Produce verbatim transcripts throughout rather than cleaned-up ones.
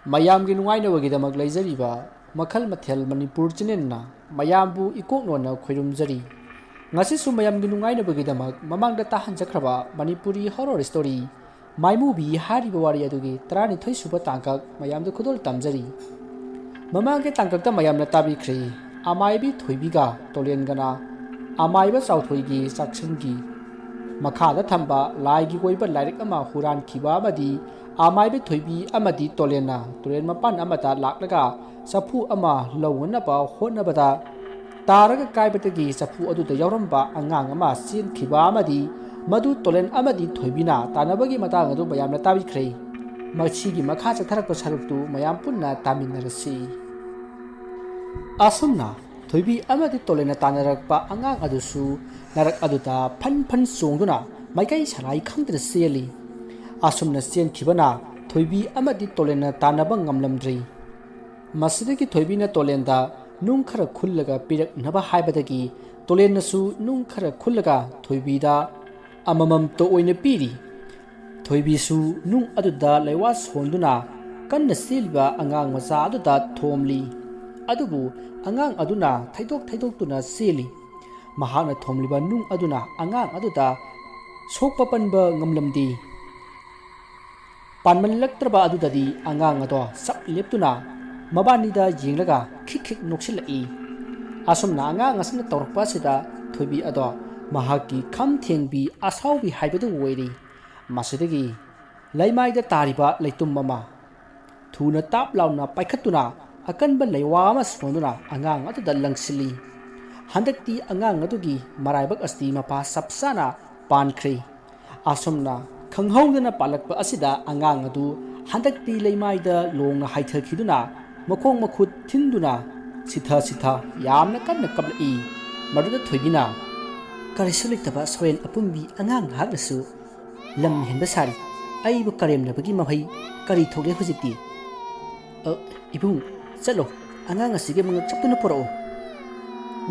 ꯃꯌꯥꯝꯒꯤ ꯅꯨꯡꯉꯥꯏꯅꯕꯒꯤꯗꯃꯛ ꯂꯩꯖꯔꯤꯕ ꯃꯈꯜ ꯃꯊꯦꯜ ꯃꯅꯤꯄꯨꯔ ꯆꯦꯅꯦꯜꯅ ꯃꯌꯥꯝꯕꯨ ꯏꯀꯣꯛ ꯅꯣꯟꯅ ꯈꯣꯏꯔꯨꯝꯖꯔꯤ꯫ ꯉꯁꯤꯁꯨ ꯃꯌꯥꯝꯒꯤ ꯅꯨꯡꯉꯥꯏꯅꯕꯒꯤꯗꯃꯛ ꯃꯃꯥꯡꯗ ꯇꯥꯍꯟꯖꯈ꯭ꯔꯕ ꯃꯅꯤꯄꯨꯔꯤ horror story ꯃꯥꯏꯃꯨꯕꯤ ꯍꯥꯏꯔꯤꯕ ꯋꯥꯔꯤ ꯑꯗꯨꯒꯤ ꯇꯔꯥꯅꯤꯊꯣꯏ ꯁꯨꯕ ꯇꯥꯡꯀꯛ ꯃꯌꯥꯝꯗ ꯈꯨꯗꯣꯜ ꯇꯝꯖꯔꯤ꯫ ꯃꯃꯥꯡꯒꯤ ꯇꯥꯡꯀꯛꯇ ꯃꯌꯥꯝꯅ ꯇꯥꯕꯤꯈ꯭ꯔꯦ, ꯑꯃꯥꯏꯕꯤ ꯊꯣꯏꯕꯤꯒ ꯇꯣꯂꯦꯟꯒꯅ ꯑꯃꯥꯏꯕ ꯆꯥꯎꯊꯣꯏꯒꯤ ꯆꯥꯛꯁꯪꯒꯤ ꯃꯈꯥꯗ ꯊꯝꯕ ꯂꯥꯏꯒꯤ ꯑꯣꯏꯕ ꯂꯥꯏꯔꯤꯛ ꯑꯃ ꯍꯨꯔꯥꯟꯈꯤꯕ ꯑꯃꯗꯤ ꯑꯃꯥꯏꯕ ꯊꯣꯏꯕꯤ ꯑꯃꯗꯤ ꯇꯣꯂꯦꯟꯅ ꯇꯨꯔꯦꯜ ꯃꯄꯥꯟ ꯑꯃꯗ ꯂꯥꯛꯂꯒ ꯆꯐꯨ ꯑꯃ ꯂꯧꯅꯅꯕ ꯍꯣꯠꯅꯕꯗ ꯇꯥꯔꯒ ꯀꯥꯏꯕꯗꯒꯤ ꯆꯐꯨ ꯑꯗꯨꯗ ꯌꯥꯎꯔꯝꯕ ꯑꯉꯥꯡ ꯑꯃ ꯆꯦꯟꯈꯤꯕ ꯑꯃꯗꯤ ꯃꯗꯨ ꯇꯣꯂꯦꯟ ꯑꯃꯗꯤ ꯊꯣꯏꯕꯤꯅ ꯇꯥꯟꯅꯕꯒꯤ ꯃꯇꯥꯡ ꯑꯗꯨ ꯃꯌꯥꯝꯅ ꯇꯥꯕꯤꯈ꯭ꯔꯦ꯫ ꯃꯁꯤꯒꯤ ꯃꯈꯥ ꯆꯠꯊꯔꯛꯄ ꯁꯔꯨꯛꯇꯨ ꯃꯌꯥꯝ ꯄꯨꯟꯅ ꯇꯥꯃꯤꯟꯅꯔꯁꯤ꯫ ꯑꯁꯨꯝꯅ ꯊꯣꯏꯕꯤ ꯑꯃꯗꯤ ꯇꯣꯂꯦꯟꯅ ꯇꯥꯟꯅꯔꯛꯄ ꯑꯉꯥꯡ ꯑꯗꯨꯁꯨ ꯅꯔꯛ ꯑꯗꯨꯗ ꯐꯟ ꯐꯟ ꯆꯣꯡꯗꯨꯅ ꯃꯥꯏꯀꯩ ꯁꯔꯥꯏ ꯈꯪꯗꯅ ꯆꯦꯜꯂꯤ꯫ ꯑꯁꯨꯝꯅ ꯆꯦꯟꯈꯤꯕꯅ ꯊꯣꯏꯕꯤ ꯑꯃꯗꯤ ꯇꯣꯂꯦꯟꯅ ꯇꯥꯟꯅꯕ ꯉꯝꯂꯝꯗ꯭ꯔꯤ꯫ ꯃꯁꯤꯗꯒꯤ ꯊꯣꯏꯕꯤꯅ ꯇꯣꯂꯦꯟꯗ ꯅꯨꯡ ꯈꯔ ꯈꯨꯜꯂꯒ ꯄꯤꯔꯛꯅꯕ ꯍꯥꯏꯕꯗꯒꯤ ꯇꯣꯂꯦꯟꯅꯁꯨ ꯅꯨꯡ ꯈꯔ ꯈꯨꯜꯂꯒ ꯊꯣꯏꯕꯤꯗ ꯑꯃꯃꯝꯇ ꯑꯣꯏꯅ ꯄꯤꯔꯤ꯫ ꯊꯣꯏꯕꯤꯁꯨ ꯅꯨꯡ ꯑꯗꯨꯗ ꯂꯩꯋꯥ ꯁꯣꯟꯗꯨꯅ ꯀꯟꯅ ꯆꯦꯜꯂꯤꯕ ꯑꯉꯥꯡ ꯃꯆꯥ ꯑꯗꯨꯗ ꯊꯣꯝꯂꯤ꯫ ꯑꯗꯨꯕꯨ ꯑꯉꯥꯡ ꯑꯗꯨꯅ ꯊꯩꯗꯣꯛ ꯊꯩꯗꯣꯛꯇꯨꯅ ꯆꯦꯜꯂꯤ꯫ ꯃꯍꯥꯛꯅ ꯊꯣꯝꯂꯤꯕ ꯅꯨꯡ ꯑꯗꯨꯅ ꯑꯉꯥꯡ ꯑꯗꯨꯗ ꯁꯣꯛꯄ ꯄꯟꯕ ꯉꯝꯂꯝꯗꯦ꯫ ꯄꯥꯟꯃꯜꯂꯛꯇ꯭ꯔꯕ ꯑꯗꯨꯗꯗꯤ ꯑꯉꯥꯡ ꯑꯗꯣ ꯆꯞ ꯂꯦꯞꯇꯨꯅ ꯃꯕꯥꯅꯤꯗ ꯌꯦꯡꯂꯒ ꯈꯤꯛ ꯈꯤꯛ ꯅꯣꯛꯁꯤꯜꯂꯛꯏ꯫ ꯑꯁꯨꯝꯅ ꯑꯉꯥꯡ ꯑꯁꯤꯅ ꯇꯧꯔꯛꯄ ꯑꯁꯤꯗ ꯊꯣꯏꯕꯤ ꯑꯗꯣ ꯃꯍꯥꯛꯀꯤ ꯈꯝ ꯊꯦꯡꯕꯤ ꯑꯁꯥꯎꯕꯤ ꯍꯥꯏꯕꯗꯨ ꯑꯣꯏꯔꯤ꯫ ꯃꯁꯤꯗꯒꯤ ꯂꯩꯃꯥꯏꯗ ꯇꯥꯔꯤꯕ ꯂꯩꯇꯨꯝ ꯑꯃ ꯊꯨꯅ ꯇꯥꯞ ꯂꯥꯎꯅ ꯄꯥꯏꯈꯠꯇꯨꯅ ꯑꯀꯟꯕ ꯂꯩꯋꯥ ꯑꯃ ꯁꯣꯟꯗꯨꯅ ꯑꯉꯥꯡ ꯑꯗꯨꯗ ꯂꯪꯁꯤꯜꯂꯤ꯫ ꯍꯟꯗꯛꯇꯤ ꯑꯉꯥꯡ ꯑꯗꯨꯒꯤ ꯃꯔꯥꯏꯕꯛ ꯑꯁꯤ ꯃꯄꯥ ꯆꯞ ꯆꯥꯅ ꯄꯥꯟꯈ꯭ꯔꯦ꯫ ꯑꯁꯨꯝꯅ ꯈꯪꯍꯧꯗꯅ ꯄꯥꯜꯂꯛꯄ ꯑꯁꯤꯗ ꯑꯉꯥꯡ ꯑꯗꯨ ꯍꯟꯗꯛꯇꯤ ꯂꯩꯃꯥꯏꯗ ꯂꯣꯡꯅ ꯍꯥꯏꯊꯈꯤꯗꯨꯅ ꯃꯈꯣꯡ ꯃꯈꯨꯠ ꯊꯤꯟꯗꯨꯅ ꯁꯤꯊ ꯁꯤꯊ ꯌꯥꯝꯅ ꯀꯟꯅ ꯀꯞꯂꯛꯏ꯫ ꯃꯗꯨꯗ ꯊꯣꯏꯕꯤꯅ, "ꯀꯔꯤꯁꯨ ꯂꯩꯇꯕ ꯁꯣꯔꯦꯟ ꯑꯄꯨꯝꯕꯤ ꯑꯉꯥꯡ ꯅꯍꯥꯛꯅꯁꯨ ꯂꯝ ꯍꯦꯟꯕ ꯁꯥꯔꯤ꯫ ꯑꯩꯕꯨ ꯀꯔꯦꯝꯅꯕꯒꯤ ꯃꯍꯩ ꯀꯔꯤ ꯊꯣꯛꯂꯦ ꯍꯧꯖꯤꯛꯇꯤ? ꯑ, ꯏꯕꯨꯡ, ꯆꯠꯂꯣ, ꯑꯉꯥꯡ ꯑꯁꯤꯒꯤ ꯃꯉꯛ ꯆꯞꯇꯨꯅ ꯄꯨꯔꯛꯎ꯫"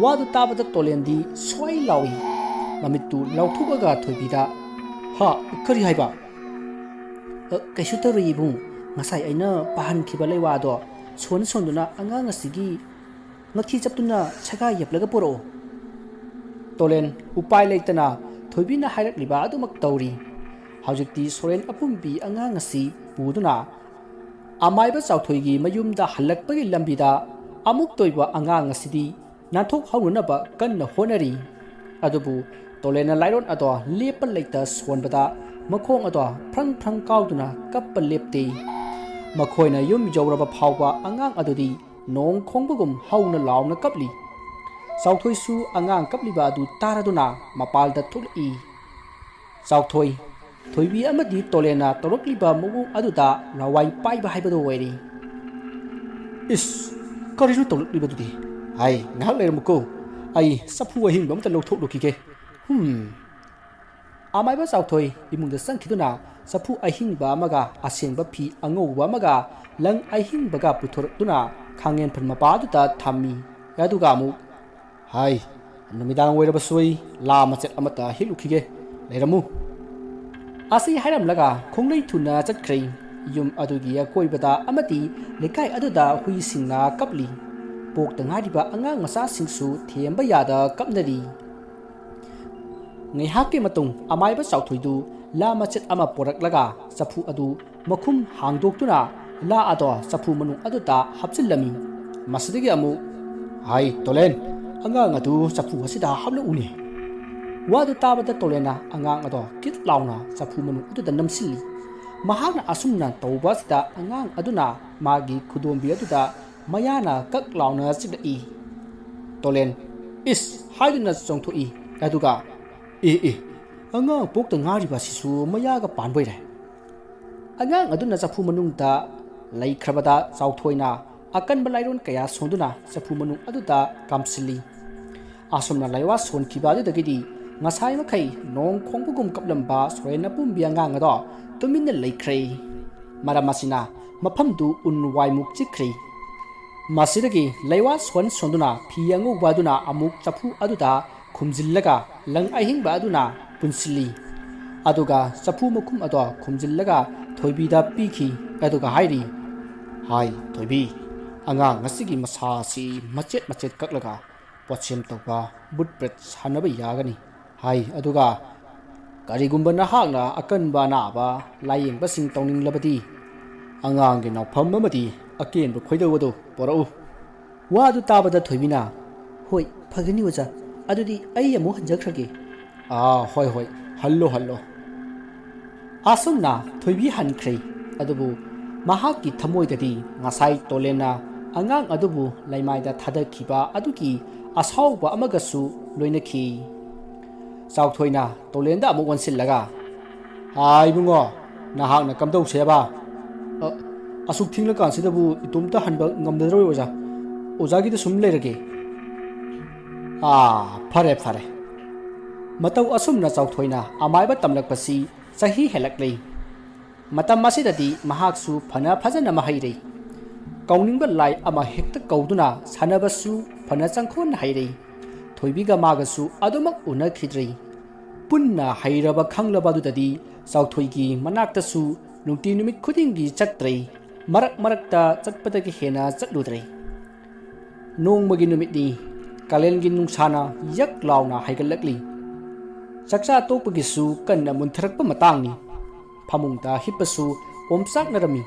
ꯋꯥꯗꯨ ꯇꯥꯕꯗ ꯇꯣꯂꯦꯟꯗꯤ ꯁ꯭ꯋꯥꯏ ꯂꯥꯎꯏ꯫ ꯃꯃꯤꯠꯇꯨ ꯂꯥꯎꯊꯣꯛꯑꯒ ꯊꯣꯏꯕꯤꯗ, "ꯍꯥ, ꯀꯔꯤ ꯍꯥꯏꯕ?" "ꯑ, ꯀꯩꯁꯨ ꯇꯧꯔꯣꯏ ꯏꯕꯨꯡ, "ꯉꯁꯥꯏ ꯑꯩꯅ ꯄꯥꯍꯟꯈꯤꯕ ꯂꯩꯋꯥꯗꯣ ꯁꯣꯟ ꯁꯣꯟꯗꯨꯅ ꯑꯉꯥꯡ ꯑꯁꯤꯒꯤ ꯉꯛꯊꯤ ꯆꯞꯇꯨꯅ ꯁꯦꯒꯥ ꯌꯦꯞꯂꯒ ꯄꯨꯔꯛꯑꯣ꯫" ꯇꯣꯂꯦꯟ ꯎꯄꯥꯏ ꯂꯩꯇꯅ ꯊꯣꯏꯕꯤꯅ ꯍꯥꯏꯔꯛꯂꯤꯕ ꯑꯗꯨꯃꯛ ꯇꯧꯔꯤ꯫ ꯍꯧꯖꯤꯛꯇꯤ ꯁꯣꯔꯦꯟ ꯑꯄꯨꯝꯕꯤ ꯑꯉꯥꯡ ꯑꯁꯤ ꯄꯨꯗꯨꯅ ꯑꯃꯥꯏꯕ ꯆꯥꯎꯊꯣꯏꯒꯤ ꯃꯌꯨꯝꯗ ꯍꯜꯂꯛꯄꯒꯤ ꯂꯝꯕꯤꯗ ꯑꯃꯨꯛꯇ ꯑꯣꯏꯕ ꯑꯉꯥꯡ ꯑꯁꯤꯗꯤ ꯅꯥꯟꯊꯣꯛꯍꯧꯅꯅꯕ ꯀꯟꯅ ꯍꯣꯠꯅꯔꯤ꯫ ꯑꯗꯨꯕꯨ ꯇꯣꯂꯦꯟꯅ ꯂꯥꯏꯔꯣꯟ ꯑꯗꯣ ꯂꯦꯞꯄ ꯂꯩꯇ ꯁꯣꯟꯕꯗ ꯃꯈꯣꯡ ꯑꯗꯣ ꯐ꯭ꯔꯪ ꯐ꯭ꯔꯪ ꯀꯥꯎꯗꯨꯅ ꯀꯞꯄ ꯂꯦꯞꯇꯦ꯫ ꯃꯈꯣꯏꯅ ꯌꯨꯝ ꯌꯧꯔꯕ ꯐꯥꯎꯕ ꯑꯉꯥꯡ ꯑꯗꯨꯗꯤ ꯅꯣꯡ ꯈꯣꯡꯕꯒꯨꯝ ꯍꯧꯅ ꯂꯥꯎꯅ ꯀꯞꯂꯤ꯫ ꯆꯥꯎꯊꯣꯏꯁꯨ ꯑꯉꯥꯡ ꯀꯞꯂꯤꯕ ꯑꯗꯨ ꯇꯥꯔꯗꯨꯅ ꯃꯄꯥꯜꯗ ꯊꯣꯛꯂꯛꯏ꯫ ꯆꯥꯎꯊꯣꯏ, ꯊꯣꯏꯕꯤ ꯑꯃꯗꯤ ꯇꯣꯂꯦꯟꯅ ꯇꯧꯔꯛꯂꯤꯕ ꯃꯑꯣꯡ ꯑꯗꯨꯗ ꯂꯋꯥꯏ ꯄꯥꯏꯕ ꯍꯥꯏꯕꯗꯨ ꯑꯣꯏꯔꯦ꯫ "ꯏꯁ, ꯀꯔꯤꯅꯣ ꯇꯧꯔꯛꯂꯤꯕꯗꯨꯗꯤ? ꯍꯥꯏ, ꯉꯥꯏꯍꯥꯛ ꯂꯩꯔꯝꯃꯨꯀꯣ, ꯑꯩ ꯆꯐꯨ ꯑꯍꯤꯡꯕ ꯑꯃꯇ ꯂꯧꯊꯣꯛꯂꯨꯈꯤꯒꯦ꯫ ꯍꯨꯝ꯫" ꯑꯃꯥꯏꯕ ꯆꯥꯎꯊꯣꯏ ꯏꯃꯨꯡꯗ ꯆꯪꯈꯤꯗꯨꯅ ꯆꯐꯨ ꯑꯍꯤꯡꯕ ꯑꯃꯒ ꯑꯁꯦꯡꯕ ꯐꯤ ꯑꯉꯧꯕ ꯑꯃꯒ ꯂꯪ ꯑꯍꯤꯡꯕꯒ ꯄꯨꯊꯣꯔꯛꯇꯨꯅ ꯈꯥꯡꯉꯦꯟꯐꯝ ꯃꯄꯥꯗꯨꯗ ꯊꯝꯃꯤ꯫ ꯑꯗꯨꯒ ꯑꯃꯨꯛ, "ꯍꯥꯏ, ꯅꯨꯃꯤꯗꯥꯡ ꯑꯣꯏꯔꯕꯁꯨ ꯑꯩ ꯂꯥ ꯃꯆꯦꯠ ꯑꯃꯇ ꯍꯦꯛꯂꯨꯈꯤꯒꯦ, ꯂꯩꯔꯝꯃꯨ꯫" ꯑꯁꯤ ꯍꯥꯏꯔꯝꯂꯒ ꯈꯣꯡꯂꯩ ꯊꯨꯅ ꯆꯠꯈ꯭ꯔꯦ꯫ ꯌꯨꯝ ꯑꯗꯨꯒꯤ ꯑꯀꯣꯏꯕꯗ ꯑꯃꯗꯤ ꯂꯩꯀꯥꯏ ꯑꯗꯨꯗ ꯍꯨꯏꯁꯤꯡꯅ ꯀꯞꯂꯤ꯫ ꯄꯣꯛꯇ ꯉꯥꯏꯔꯤꯕ ꯑꯉꯥꯡ ꯃꯆꯥꯁꯤꯡꯁꯨ ꯊꯦꯝꯕ ꯌꯥꯗ ꯀꯞꯅꯔꯤ꯫ ꯉꯥꯏꯍꯥꯛꯀꯤ ꯃꯇꯨꯡ ꯑꯃꯥꯏꯕ ꯆꯥꯎꯊꯣꯏꯗꯨ ꯂꯥ ꯃꯆꯦꯠ ꯑꯃ ꯄꯣꯔꯛꯂꯒ ꯆꯐꯨ ꯑꯗꯨ ꯃꯈꯨꯝ ꯍꯥꯡꯗꯣꯛꯇꯨꯅ ꯂꯥ ꯑꯗꯣ ꯆꯐꯨ ꯃꯅꯨꯡ ꯑꯗꯨꯗ ꯍꯥꯞꯆꯤꯜꯂꯝꯃꯤ꯫ ꯃꯁꯤꯗꯒꯤ ꯑꯃꯨꯛ, "ꯍꯥꯏ ꯇꯣꯂꯦꯟ, ꯑꯉꯥꯡ ꯑꯗꯨ ꯆꯐꯨ ꯑꯁꯤꯗ ꯍꯥꯞꯂꯛꯎꯅꯦ꯫" ꯋꯥꯗꯨ ꯇꯥꯕꯗ ꯇꯣꯂꯦꯟꯅ ꯑꯉꯥꯡ ꯑꯗꯣ ꯀꯤꯠ ꯂꯥꯎꯅ ꯆꯐꯨ ꯃꯅꯨꯡ ꯑꯗꯨꯗ ꯅꯝꯁꯤꯜꯂꯤ꯫ ꯃꯍꯥꯛꯅ ꯑꯁꯨꯝꯅ ꯇꯧꯕ ꯑꯁꯤꯗ ꯑꯉꯥꯡ ꯑꯗꯨꯅ ꯃꯥꯒꯤ ꯈꯨꯗꯣꯝꯕꯤ ꯑꯗꯨꯗ ꯃꯌꯥꯅ ꯀꯛ ꯂꯥꯎꯅ ꯆꯤꯛꯂꯛꯏ꯫ ꯇꯣꯂꯦꯟ "ꯏꯁ" ꯍꯥꯏꯗꯨꯅ ꯆꯣꯡꯊꯣꯛꯏ꯫ ꯑꯗꯨꯒ, "ꯑꯦ ꯑꯦ, ꯑꯉꯥꯡ ꯄꯣꯛꯇ ꯉꯥꯏꯔꯤꯕ ꯑꯁꯤꯁꯨ ꯃꯌꯥꯒ ꯄꯥꯟꯕꯣꯏꯔꯦ?" ꯑꯉꯥꯡ ꯑꯗꯨꯅ ꯆꯐꯨ ꯃꯅꯨꯡꯗ ꯂꯩꯈ꯭ꯔꯕꯗ ꯆꯥꯎꯊꯣꯏꯅ ꯑꯀꯟꯕ ꯂꯥꯏꯔꯣꯟ ꯀꯌꯥ ꯁꯣꯟꯗꯨꯅ ꯆꯐꯨ ꯃꯅꯨꯡ ꯑꯗꯨꯗ ꯀꯥꯝꯁꯤꯜꯂꯤ꯫ ꯑꯁꯨꯝꯅ ꯂꯩꯋꯥ ꯁꯣꯟꯈꯤꯕ ꯑꯗꯨꯗꯒꯤꯗꯤ ꯉꯁꯥꯏ ꯃꯈꯩ ꯅꯣꯡ ꯈꯣꯡꯕꯒꯨꯝ ꯀꯞꯂꯝꯕ ꯁꯣꯔꯦꯟ ꯑꯄꯨꯝꯕꯤ ꯑꯉꯥꯡ ꯑꯗꯣ ꯇꯨꯃꯤꯟꯅ ꯂꯩꯈ꯭ꯔꯦ꯫ ꯃꯔꯝ ꯑꯁꯤꯅ ꯃꯐꯝꯗꯨ ꯎꯟ ꯋꯥꯏꯃꯨꯛ ꯆꯤꯛꯈ꯭ꯔꯦ꯫ ꯃꯁꯤꯗꯒꯤ ꯂꯩꯋꯥ ꯁꯣꯟ ꯁꯣꯟꯗꯨꯅ ꯐꯤ ꯑꯉꯧꯕ ꯑꯗꯨꯅ ꯑꯃꯨꯛ ꯆꯐꯨ ꯑꯗꯨꯗ ꯈꯨꯝꯖꯤꯜꯂꯒ ꯂꯪ ꯑꯍꯤꯡꯕ ꯑꯗꯨꯅ ꯄꯨꯟꯁꯤꯜꯂꯤ꯫ ꯑꯗꯨꯒ ꯆꯐꯨ ꯃꯈꯨꯝ ꯑꯗꯣ ꯈꯨꯝꯖꯤꯜꯂꯒ ꯊꯣꯏꯕꯤꯗ ꯄꯤꯈꯤ꯫ ꯑꯗꯨꯒ ꯍꯥꯏꯔꯤ, "ꯍꯥꯏ ꯊꯣꯏꯕꯤ, ꯑꯉꯥꯡ ꯑꯁꯤꯒꯤ ꯃꯁꯥ ꯑꯁꯤ ꯃꯆꯦꯠ ꯃꯆꯦꯠ ꯀꯛꯂꯒ ꯄꯣꯠꯁꯦꯝ ꯇꯧꯕ, ꯕꯨꯠ ꯕ꯭ꯔꯦꯠ ꯁꯥꯟꯅꯕ ꯌꯥꯒꯅꯤ" ꯍꯥꯏ꯫ ꯑꯗꯨꯒ, "ꯀꯔꯤꯒꯨꯝꯕ ꯅꯍꯥꯛꯅ ꯑꯀꯟꯕ ꯑꯅꯥꯕ ꯂꯥꯌꯦꯡꯕꯁꯤꯡ ꯇꯧꯅꯤꯡꯂꯕꯗꯤ, ꯑꯉꯥꯡꯒꯤ ꯅꯥꯎꯐꯝ ꯑꯃꯗꯤ ꯑꯀꯦꯟꯕ ꯈꯣꯏꯗꯧ ꯑꯗꯨ ꯄꯣꯔꯛꯎ"꯫ ꯋꯥꯗꯨ ꯇꯥꯕꯗ ꯊꯣꯏꯕꯤꯅ, "ꯍꯣꯏ, ꯐꯒꯅꯤ ꯑꯣꯖꯥ, ꯑꯗꯨꯗꯤ ꯑꯩ ꯑꯃꯨꯛ ꯍꯟꯖꯈ꯭ꯔꯒꯦ"꯫ "ꯑꯥ, ꯍꯣꯏ, ꯍꯣꯏ, ꯍꯜꯂꯣ, ꯍꯜꯂꯣ"꯫ ꯑꯁꯨꯝꯅ ꯊꯣꯏꯕꯤ ꯍꯟꯈ꯭ꯔꯦ꯫ ꯑꯗꯨꯕꯨ ꯃꯍꯥꯛꯀꯤ ꯊꯃꯣꯏꯗꯗꯤ ꯉꯁꯥꯏ ꯇꯣꯂꯦꯟꯅ ꯑꯉꯥꯡ ꯑꯗꯨꯕꯨ ꯂꯩꯃꯥꯏꯗ ꯊꯥꯗꯈꯤꯕ ꯑꯗꯨꯒꯤ ꯑꯁꯥꯎꯕ ꯑꯃꯒꯁꯨ ꯂꯣꯏꯅꯈꯤ꯫ ꯆꯥꯎꯊꯣꯏꯅ ꯇꯣꯂꯦꯟꯗ ꯑꯃꯨꯛ ꯑꯣꯟꯁꯤꯜꯂꯒ, "ꯍꯥ ꯏꯕꯨꯡꯉꯣ, ꯅꯍꯥꯛꯅ ꯀꯝꯗꯧꯁꯦꯕ?" "ꯑ, ꯑꯁꯨꯛ ꯊꯦꯡꯂꯀꯥꯟꯁꯤꯗꯕꯨ ꯏꯇꯣꯝꯇ ꯍꯟꯕ ꯉꯝꯅꯔꯣꯏ ꯑꯣꯖꯥ꯫ ꯑꯣꯖꯥꯒꯤꯗ ꯁꯨꯝ ꯂꯩꯔꯒꯦ"꯫ "ꯑꯥ, ꯐꯔꯦ, ꯐꯔꯦ"꯫ ꯃꯇꯧ ꯑꯁꯨꯝꯅ ꯆꯥꯎꯊꯣꯏꯅ ꯑꯃꯥꯏꯕ ꯇꯝꯂꯛꯄꯁꯤ ꯆꯍꯤ ꯍꯦꯜꯂꯛꯂꯤ꯫ ꯃꯇꯝ ꯑꯁꯤꯗꯗꯤ ꯃꯍꯥꯛꯁꯨ ꯐꯅ ꯐꯖꯅ ꯃꯍꯩꯔꯩ꯫ ꯀꯧꯅꯤꯡꯕ ꯂꯥꯏ ꯑꯃ ꯍꯦꯛꯇ ꯀꯧꯗꯨꯅ ꯁꯥꯟꯅꯕꯁꯨ ꯐꯅ ꯆꯪꯈꯣꯟ ꯍꯩꯔꯩ꯫ ꯊꯣꯏꯕꯤꯒ ꯃꯥꯒꯁꯨ ꯑꯗꯨꯃꯛ ꯎꯅꯈꯤꯗ꯭ꯔꯤ꯫ ꯄꯨꯟꯅ ꯍꯩꯔꯕ ꯈꯪꯂꯕ ꯑꯗꯨꯗꯗꯤ ꯆꯥꯎꯊꯣꯏꯒꯤ ꯃꯅꯥꯛꯇꯁꯨ ꯅꯨꯡꯇꯤ ꯅꯨꯃꯤꯠ ꯈꯨꯗꯤꯡꯒꯤ ꯆꯠꯇ꯭ꯔꯦ꯫ ꯃꯔꯛ ꯃꯔꯛꯇ ꯆꯠꯄꯗꯒꯤ ꯍꯦꯟꯅ ꯆꯠꯂꯨꯗ꯭ꯔꯦ꯫ ꯅꯣꯡꯃꯒꯤ ꯅꯨꯃꯤꯠꯅꯤ꯫ ꯀꯥꯂꯦꯟꯒꯤ ꯅꯨꯡꯁꯥꯅ ꯌꯛ ꯂꯥꯎꯅ ꯍꯥꯏꯒꯠꯂꯛꯂꯤ꯫ ꯆꯥꯛꯆꯥ ꯇꯣꯛꯄꯒꯤꯁꯨ ꯀꯟꯅ ꯃꯨꯟꯊꯔꯛꯄ ꯃꯇꯥꯡꯅꯤ꯫ ꯐꯃꯨꯡꯗ ꯍꯤꯞꯄꯁꯨ ꯑꯣꯝꯆꯥꯛꯅꯔꯝꯃꯤ꯫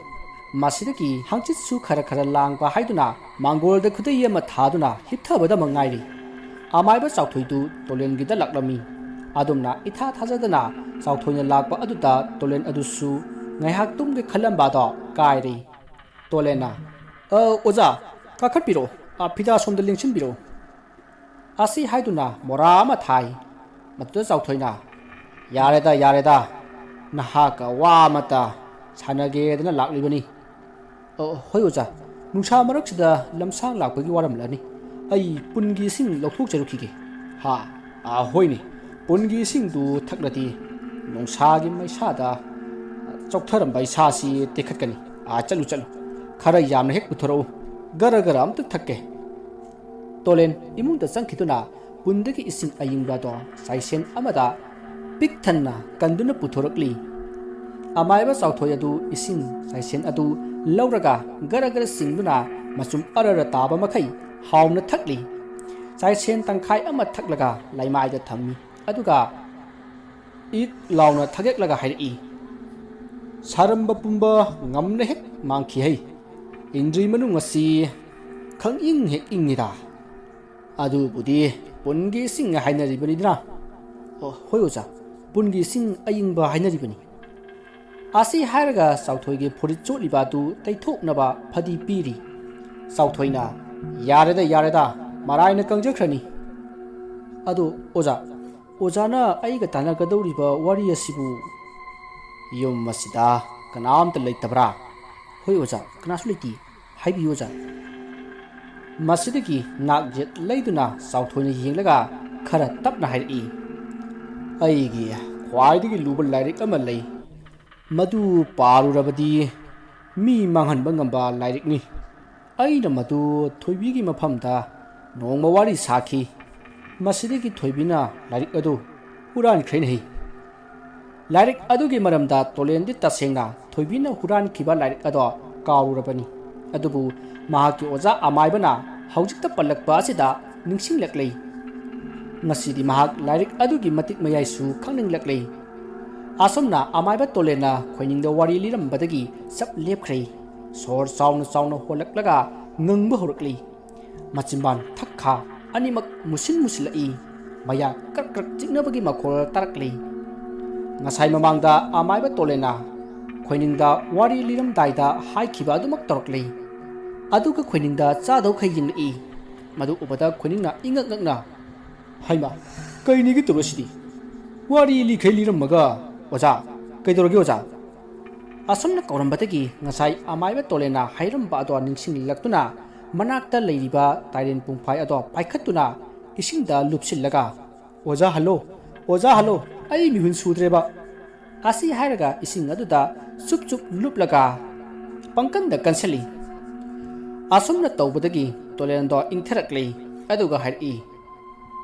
ꯃꯁꯤꯗꯒꯤ ꯍꯪꯆꯤꯠꯁꯨ ꯈꯔ ꯈꯔ ꯂꯥꯡꯕ ꯍꯥꯏꯗꯨꯅ ꯃꯥꯡꯒꯣꯜꯗ ꯈꯨꯗꯩ ꯑꯃ ꯊꯥꯗꯨꯅ ꯍꯤꯞꯊꯕꯗꯃꯛ ꯉꯥꯏꯔꯤ꯫ ꯑꯃꯥꯏꯕ ꯆꯥꯎꯊꯣꯏꯗꯨ ꯇꯣꯂꯦꯟꯒꯤꯗ ꯂꯥꯛꯂꯝꯃꯤ꯫ ꯑꯗꯨꯝꯅ ꯏꯊꯥ ꯊꯥꯖꯗꯅ ꯆꯥꯎꯊꯣꯏꯅ ꯂꯥꯛꯄ ꯑꯗꯨꯗ ꯇꯣꯂꯦꯟ ꯑꯗꯨꯁꯨ ꯉꯥꯏꯍꯥꯛ ꯇꯨꯝꯒꯦ ꯈꯜꯂꯝꯕꯗꯣ ꯀꯥꯏꯔꯦ꯫ ꯇꯣꯂꯦꯟꯅ, "ꯑ, ꯑꯣꯖꯥ, ꯀꯥꯈꯠꯄꯤꯔꯛꯑꯣ꯫ ꯑ, ꯐꯤꯗꯥ ꯁꯣꯝꯗ ꯂꯦꯡꯁꯤꯟꯕꯤꯔꯛꯑꯣ"꯫ ꯑꯁꯤ ꯍꯥꯏꯗꯨꯅ ꯃꯣꯔꯥ ꯑꯃ ꯊꯥꯏ꯫ ꯃꯗꯨꯗ ꯆꯥꯎꯊꯣꯏꯅ, "ꯌꯥꯔꯦꯗ, ꯌꯥꯔꯦꯗ, ꯅꯍꯥꯛꯀ ꯋꯥ ꯑꯃꯇ ꯁꯥꯟꯅꯒꯦꯗꯅ ꯂꯥꯛꯂꯤꯕꯅꯤ"꯫ "ꯑ, ꯍꯣꯏ ꯑꯣꯖꯥ, ꯅꯨꯡꯁꯥ ꯃꯔꯛꯁꯤꯗ ꯂꯝꯁꯥꯡ ꯂꯥꯛꯄꯒꯤ ꯋꯥꯔꯝꯂꯅꯤ꯫ ꯑꯩ ꯄꯨꯟꯒꯤ ꯏꯁꯤꯡ ꯂꯧꯊꯣꯛꯆꯔꯨꯈꯤꯒꯦ"꯫ "ꯍꯥ? ꯑ, ꯍꯣꯏꯅꯦ, ꯄꯨꯟꯒꯤ ꯏꯁꯤꯡꯗꯨ ꯊꯛꯂꯗꯤ ꯅꯨꯡꯁꯥꯒꯤ ꯃꯩꯁꯥꯗ ꯆꯣꯛꯊꯔꯝꯕ ꯏꯁꯥꯁꯤ ꯇꯦꯛꯈꯠꯀꯅꯤ꯫ ꯑ, ꯆꯠꯂꯨ, ꯆꯠꯂꯨ, ꯈꯔ ꯌꯥꯝꯅ ꯍꯦꯛ ꯄꯨꯊꯣꯔꯛꯎ, ꯒꯔ ꯒꯔ ꯑꯝꯇ ꯊꯛꯀꯦ"꯫ ꯇꯣꯂꯦꯟ ꯏꯃꯨꯡꯗ ꯆꯪꯈꯤꯗꯨꯅ ꯄꯨꯟꯗꯒꯤ ꯏꯁꯤꯡ ꯑꯏꯪꯕꯗꯣ ꯆꯥꯏꯁꯦꯟ ꯑꯃꯗ ꯄꯤꯛ ꯊꯟꯅ ꯀꯟꯗꯨꯅ ꯄꯨꯊꯣꯔꯛꯂꯤ꯫ ꯑꯃꯥꯏꯕ ꯆꯥꯎꯊꯣꯏ ꯑꯗꯨ ꯏꯁꯤꯡ ꯆꯥꯏꯁꯦꯟ ꯑꯗꯨ ꯂꯧꯔꯒ ꯒꯔ ꯒꯔ ꯆꯤꯡꯗꯨꯅ ꯃꯆꯨꯝ ꯑꯔꯔ ꯇꯥꯕ ꯃꯈꯩ ꯍꯥꯎꯅ ꯊꯛꯂꯤ꯫ ꯆꯥꯏꯁꯦꯟ ꯇꯪꯈꯥꯏ ꯑꯃ ꯊꯛꯂꯒ ꯂꯩꯃꯥꯏꯗ ꯊꯝꯃꯤ꯫ ꯑꯗꯨꯒ ꯏꯛ ꯂꯥꯎꯅ ꯊꯛꯂꯒ ꯍꯥꯏꯔꯛꯏ, "ꯁꯥꯔꯝꯕ ꯄꯨꯝꯕ ꯉꯝꯅ ꯍꯦꯛ ꯃꯥꯡꯈꯤ ꯍꯩ꯫ ꯏꯟꯗ꯭ꯔꯤ ꯃꯅꯨꯡ ꯑꯁꯤ ꯈꯪꯏꯪ ꯍꯦꯛ ꯏꯪꯉꯤꯗ꯫ ꯑꯗꯨꯕꯨꯗꯤ ꯄꯨꯟꯒꯤ ꯏꯁꯤꯡ ꯍꯥꯏꯅꯔꯤꯕꯅꯤꯗꯅ꯫" "ꯑꯣ, ꯍꯣꯏ ꯑꯣꯖꯥ, ꯄꯨꯟꯒꯤ ꯏꯁꯤꯡ ꯑꯏꯪꯕ ꯍꯥꯏꯅꯔꯤꯕꯅꯤ꯫" ꯑꯁꯤ ꯍꯥꯏꯔꯒ ꯆꯥꯎꯊꯣꯏꯒꯤ ꯐꯨꯔꯤꯠ ꯆꯣꯠꯂꯤꯕ ꯑꯗꯨ ꯇꯩꯊꯣꯛꯅꯕ ꯐꯗꯤ ꯄꯤꯔꯤ꯫ ꯆꯥꯎꯊꯣꯏꯅ, "ꯌꯥꯔꯦꯗ, ꯌꯥꯔꯦꯗ, ꯃꯔꯥꯏꯅ ꯀꯪꯖꯈ꯭ꯔꯅꯤ꯫ ꯑꯗꯣ ꯑꯣꯖꯥ, ꯑꯣꯖꯥꯅ ꯑꯩꯒ ꯇꯥꯟꯅꯒꯗꯧꯔꯤꯕ ꯋꯥꯔꯤ ꯑꯁꯤꯕꯨ ꯌꯨꯝ ꯑꯁꯤꯗ ꯀꯅꯥꯝꯇ ꯂꯩꯇꯕ꯭ꯔꯥ?" "ꯍꯣꯏ ꯑꯣꯖꯥ, ꯀꯅꯥꯁꯨ ꯂꯩꯇꯦ꯫ ꯍꯥꯏꯕꯤꯌꯨ ꯑꯣꯖꯥ꯫" ꯃꯁꯤꯗꯒꯤ ꯅꯥꯛ ꯌꯦꯠ ꯂꯩꯗꯨꯅ ꯆꯥꯎꯊꯣꯏꯅ ꯌꯦꯡꯂꯒ ꯈꯔ ꯇꯞꯅ ꯍꯥꯏꯔꯛꯏ, "ꯑꯩꯒꯤ ꯈ꯭ꯋꯥꯏꯗꯒꯤ ꯂꯨꯕ ꯂꯥꯏꯔꯤꯛ ꯑꯃ ꯂꯩ꯫ ꯃꯗꯨ ꯄꯥꯔꯨꯔꯕꯗꯤ ꯃꯤ ꯃꯥꯡꯍꯟꯕ ꯉꯝꯕ ꯂꯥꯏꯔꯤꯛꯅꯤ꯫ ꯑꯩꯅ ꯃꯗꯨ ꯊꯣꯏꯕꯤꯒꯤ ꯃꯐꯝꯗ ꯅꯣꯡꯃ ꯋꯥꯔꯤ ꯁꯥꯈꯤ꯫ ꯃꯁꯤꯗꯒꯤ ꯊꯣꯏꯕꯤꯅ ꯂꯥꯏꯔꯤꯛ ꯑꯗꯨ ꯍꯨꯔꯥꯟꯈ꯭ꯔꯦꯅꯦꯍꯦ꯫" ꯂꯥꯏꯔꯤꯛ ꯑꯗꯨꯒꯤ ꯃꯔꯝꯗ ꯇꯣꯂꯦꯟꯗꯤ ꯇꯁꯦꯡꯅ ꯊꯣꯏꯕꯤꯅ ꯍꯨꯔꯥꯟꯈꯤꯕ ꯂꯥꯏꯔꯤꯛ ꯑꯗꯣ ꯀꯥꯎꯔꯨꯔꯕꯅꯤ꯫ ꯑꯗꯨꯕꯨ ꯃꯍꯥꯛꯀꯤ ꯑꯣꯖꯥ ꯑꯃꯥꯏꯕꯅ ꯍꯧꯖꯤꯛꯇ ꯄꯜꯂꯛꯄ ꯑꯁꯤꯗ ꯅꯤꯡꯁꯤꯡꯂꯛꯂꯦ꯫ ꯉꯁꯤꯗꯤ ꯃꯍꯥꯛ ꯂꯥꯏꯔꯤꯛ ꯑꯗꯨꯒꯤ ꯃꯇꯤꯛ ꯃꯌꯥꯏꯁꯨ ꯈꯪꯅꯤꯡꯂꯛꯂꯦ꯫ ꯑꯁꯨꯝꯅ ꯑꯃꯥꯏꯕ ꯇꯣꯂꯦꯟꯅ ꯈꯣꯏꯅꯤꯡꯗ ꯋꯥꯔꯤ ꯂꯤꯔꯝꯕꯗꯒꯤ ꯆꯞ ꯂꯦꯞꯈ꯭ꯔꯦ꯫ ꯁꯣꯔ ꯆꯥꯎꯅ ꯆꯥꯎꯅ ꯍꯣꯜꯂꯛꯂꯒ ꯉꯪꯕ ꯍꯧꯔꯛꯂꯤ꯫ ꯃꯆꯤꯟꯕꯥꯟ ꯊꯛ ꯈꯥ ꯑꯅꯤꯃꯛ ꯃꯨꯁꯤꯟ ꯃꯨꯁꯤꯜꯂꯛꯏ꯫ ꯃꯌꯥ ꯀ꯭ꯔꯛ ꯀ꯭ꯔꯛ ꯆꯤꯛꯅꯕꯒꯤ ꯃꯈꯣꯜ ꯇꯥꯔꯛꯂꯤ꯫ ꯉꯁꯥꯏ ꯃꯃꯥꯡꯗ ꯑꯃꯥꯏꯕ ꯇꯣꯂꯦꯟꯅ ꯈꯣꯏꯅꯤꯡꯗ ꯋꯥꯔꯤ ꯂꯤꯔꯝꯗꯥꯏꯗ ꯍꯥꯏꯈꯤꯕ ꯑꯗꯨꯃꯛ ꯇꯧꯔꯛꯂꯤ꯫ ꯑꯗꯨꯒ ꯈꯣꯏꯅꯤꯡꯗ ꯆꯥꯗꯧꯈꯩ ꯌꯦꯡꯂꯛꯏ꯫ ꯃꯗꯨ ꯎꯕꯗ ꯈꯣꯏꯅꯤꯡꯅ ꯏꯉꯛ ꯉꯛꯅ, "ꯍꯩꯃꯥ, ꯀꯩꯅꯤꯒꯤ ꯇꯧꯔꯁꯤꯗꯤ? ꯋꯥꯔꯤ ꯂꯤꯈꯩ ꯂꯤꯔꯝꯃꯒ, ꯑꯣꯖꯥ, ꯀꯩꯗꯧꯔꯒꯦ ꯑꯣꯖꯥ?" ꯑꯁꯨꯝꯅ ꯀꯧꯔꯝꯕꯗꯒꯤ ꯉꯁꯥꯏ ꯑꯃꯥꯏꯕ ꯇꯣꯂꯦꯟꯅ ꯍꯥꯏꯔꯝꯕ ꯑꯗꯣ ꯅꯤꯡꯁꯤꯡꯂꯛꯇꯨꯅ ꯃꯅꯥꯛꯇ ꯂꯩꯔꯤꯕ ꯇꯥꯏꯔꯦꯟ ꯄꯨꯡꯐꯥꯏ ꯑꯗꯣ ꯄꯥꯏꯈꯠꯇꯨꯅ ꯏꯁꯤꯡꯗ ꯂꯨꯞꯁꯤꯜꯂꯒ, "ꯑꯣꯖꯥ ꯍꯜꯂꯣ, ꯑꯣꯖꯥ ꯍꯜꯂꯣ, ꯑꯩ ꯃꯤꯍꯨꯟ ꯁꯨꯗ꯭ꯔꯦꯕ꯫" ꯑꯁꯤ ꯍꯥꯏꯔꯒ ꯏꯁꯤꯡ ꯑꯗꯨꯗ ꯆꯨꯞ ꯆꯨꯞ ꯂꯨꯞꯂꯒ ꯄꯪꯀꯟꯗ ꯀꯟꯁꯤꯜꯂꯤ꯫ ꯑꯁꯨꯝꯅ ꯇꯧꯕꯗꯒꯤ ꯇꯣꯂꯦꯟꯗꯣ ꯏꯪꯊꯔꯛꯂꯤ꯫ ꯑꯗꯨꯒ ꯍꯥꯏꯔꯛꯏ,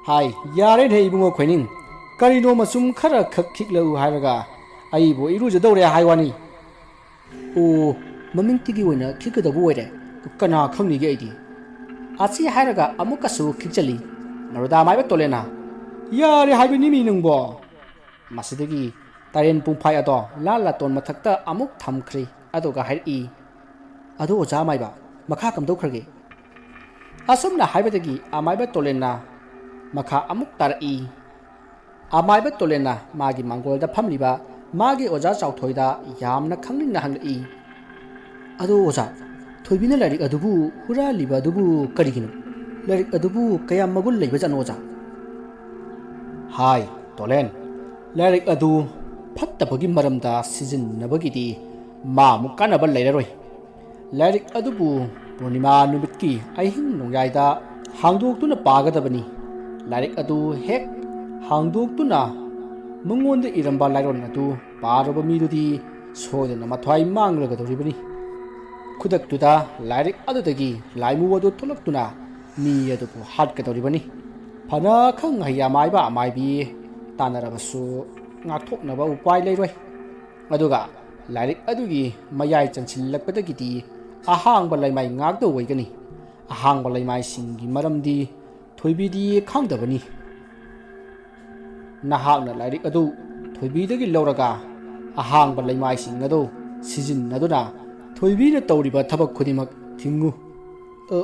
"ꯍꯥꯏ, ꯌꯥꯔꯦꯅꯦ ꯏꯕꯨꯡꯉꯣ ꯈꯣꯏꯅꯤꯡ, ꯀꯔꯤꯅꯣ ꯃꯆꯨꯝ ꯈꯔ ꯈꯛ ꯈꯤꯛꯂꯛꯎ ꯍꯥꯏꯔꯒ ꯑꯩꯕꯨ ꯏꯔꯨꯖꯗꯧꯔꯦ ꯍꯥꯏ ꯋꯥꯅꯤ꯫ ꯑꯣ, ꯃꯃꯤꯡꯇꯤꯒꯤ ꯑꯣꯏꯅ ꯈꯤꯛꯀꯗꯕ ꯑꯣꯏꯔꯦ꯫ ꯀꯅꯥ ꯈꯪꯅꯤꯒꯦ ꯑꯩꯗꯤ꯫ ꯑꯁꯤ ꯍꯥꯏꯔꯒ ꯑꯃꯨꯛꯀꯁꯨ ꯈꯤꯛꯆꯜꯂꯤ꯫ ꯅꯔꯣꯗꯥ ꯃꯥꯏꯕ ꯇꯣꯂꯦꯅ, "ꯌꯥꯔꯦ ꯍꯥꯏꯕꯅꯤꯃꯤ ꯅꯪꯕꯣ!" ꯃꯁꯤꯗꯒꯤ ꯇꯔꯦꯟ ꯄꯨꯡꯐꯥꯏ ꯑꯗꯣ ꯂꯥꯜ ꯂꯥꯇꯣꯟ ꯃꯊꯛꯇ ꯑꯃꯨꯛ ꯊꯝꯈ꯭ꯔꯦ꯫ ꯑꯗꯨꯒ ꯍꯥꯏꯔꯛꯏ, "ꯑꯗꯣ ꯑꯣꯖꯥ ꯑꯃꯥꯏꯕ, ꯃꯈꯥ ꯀꯝꯗꯧꯈ꯭ꯔꯒꯦ?" ꯑꯁꯨꯝꯅ ꯍꯥꯏꯕꯗꯒꯤ ꯑꯃꯥꯏꯕ ꯇꯣꯂꯦꯟꯅ ꯃꯈꯥ ꯑꯃꯨꯛ ꯇꯥꯔꯛꯏ꯫ ꯑꯃꯥꯏꯕ ꯇꯣꯂꯦꯟꯅ ꯃꯥꯒꯤ ꯃꯥꯡꯒꯣꯜꯗ ꯐꯝꯂꯤꯕ ꯃꯥꯒꯤ ꯑꯣꯖꯥ ꯆꯥꯎꯊꯣꯏꯗ ꯌꯥꯝꯅ ꯈꯪꯅꯤꯡꯅ ꯍꯪꯂꯛꯏ, "ꯑꯗꯣ ꯑꯣꯖꯥ, ꯊꯣꯏꯕꯤꯅ ꯂꯥꯏꯔꯤꯛ ꯑꯗꯨꯕꯨ ꯍꯨꯔꯥꯜꯂꯤꯕ ꯑꯗꯨꯕꯨ ꯀꯔꯤꯒꯤꯅꯣ? ꯂꯥꯏꯔꯤꯛ ꯑꯗꯨꯕꯨ ꯀꯌꯥꯝ ꯃꯒꯨꯟ ꯂꯩꯕꯖꯥꯠꯅꯣ ꯑꯣꯖꯥ?" ꯍꯥꯏ, ꯇꯣꯂꯦꯟ, ꯂꯥꯏꯔꯤꯛ ꯑꯗꯨ ꯐꯠꯇꯕꯒꯤ ꯃꯔꯝꯗ ꯁꯤꯖꯤꯟꯅꯕꯒꯤꯗꯤ ꯃꯥ ꯑꯃꯨꯛ ꯀꯥꯟꯅꯕ ꯂꯩꯔꯔꯣꯏ꯫ ꯂꯥꯏꯔꯤꯛ ꯑꯗꯨꯕꯨ ꯄꯨꯔꯅꯤꯃꯥ ꯅꯨꯃꯤꯠꯀꯤ ꯑꯍꯤꯡ ꯅꯣꯡꯌꯥꯏꯗ ꯍꯥꯡꯗꯣꯛꯇꯨꯅ ꯄꯥꯒꯗꯕꯅꯤ꯫ ꯂꯥꯏꯔꯤꯛ ꯑꯗꯨ ꯍꯦꯛ ꯍꯥꯡꯗꯣꯛꯇꯨꯅ ꯃꯉꯣꯟꯗ ꯏꯔꯝꯕ ꯂꯥꯏꯔꯣꯟ ꯑꯗꯨ ꯄꯥꯔꯕ ꯃꯤꯗꯨꯗꯤ ꯁꯣꯏꯗꯅ ꯃꯊ꯭ꯋꯥꯏ ꯃꯥꯡꯂꯒꯗꯧꯔꯤꯕꯅꯤ꯫ ꯈꯨꯗꯛꯇꯨꯗ ꯂꯥꯏꯔꯤꯛ ꯑꯗꯨꯗꯒꯤ ꯂꯥꯏꯃꯨ ꯑꯗꯨ ꯊꯣꯛꯂꯛꯇꯨꯅ ꯃꯤ ꯑꯗꯨꯕꯨ ꯍꯥꯠꯀꯗꯧꯔꯤꯕꯅꯤ꯫ ꯐꯅ ꯈꯪ ꯍꯩ ꯑꯃꯥꯏꯕ ꯑꯃꯥꯏꯕꯤ ꯇꯥꯟꯅꯔꯕꯁꯨ ꯉꯥꯛꯊꯣꯛꯅꯕ ꯎꯄꯥꯏ ꯂꯩꯔꯣꯏ꯫ ꯑꯗꯨꯒ ꯂꯥꯏꯔꯤꯛ ꯑꯗꯨꯒꯤ ꯃꯌꯥꯏ ꯆꯟꯁꯤꯜꯂꯛꯄꯗꯒꯤꯗꯤ ꯑꯍꯥꯡꯕ ꯂꯩꯃꯥꯏ ꯉꯥꯛꯇ ꯑꯣꯏꯒꯅꯤ꯫ ꯑꯍꯥꯡꯕ ꯂꯩꯃꯥꯏꯁꯤꯡꯒꯤ ꯃꯔꯝꯗꯤ ꯊꯣꯏꯕꯤꯗꯤ ꯈꯪꯗꯕꯅꯤ꯫ ꯅꯍꯥꯛꯅ ꯂꯥꯏꯔꯤꯛ ꯑꯗꯨ ꯊꯣꯏꯕꯤꯗꯒꯤ ꯂꯧꯔꯒ ꯑꯍꯥꯡꯕ ꯂꯩꯃꯥꯏꯁꯤꯡ ꯑꯗꯨ ꯁꯤꯖꯤꯟꯅꯗꯨꯅ ꯊꯣꯏꯕꯤꯅ ꯇꯧꯔꯤꯕ ꯊꯕꯛ ꯈꯨꯗꯤꯡꯃꯛ ꯊꯤꯡꯉꯨ꯫ "ꯑ,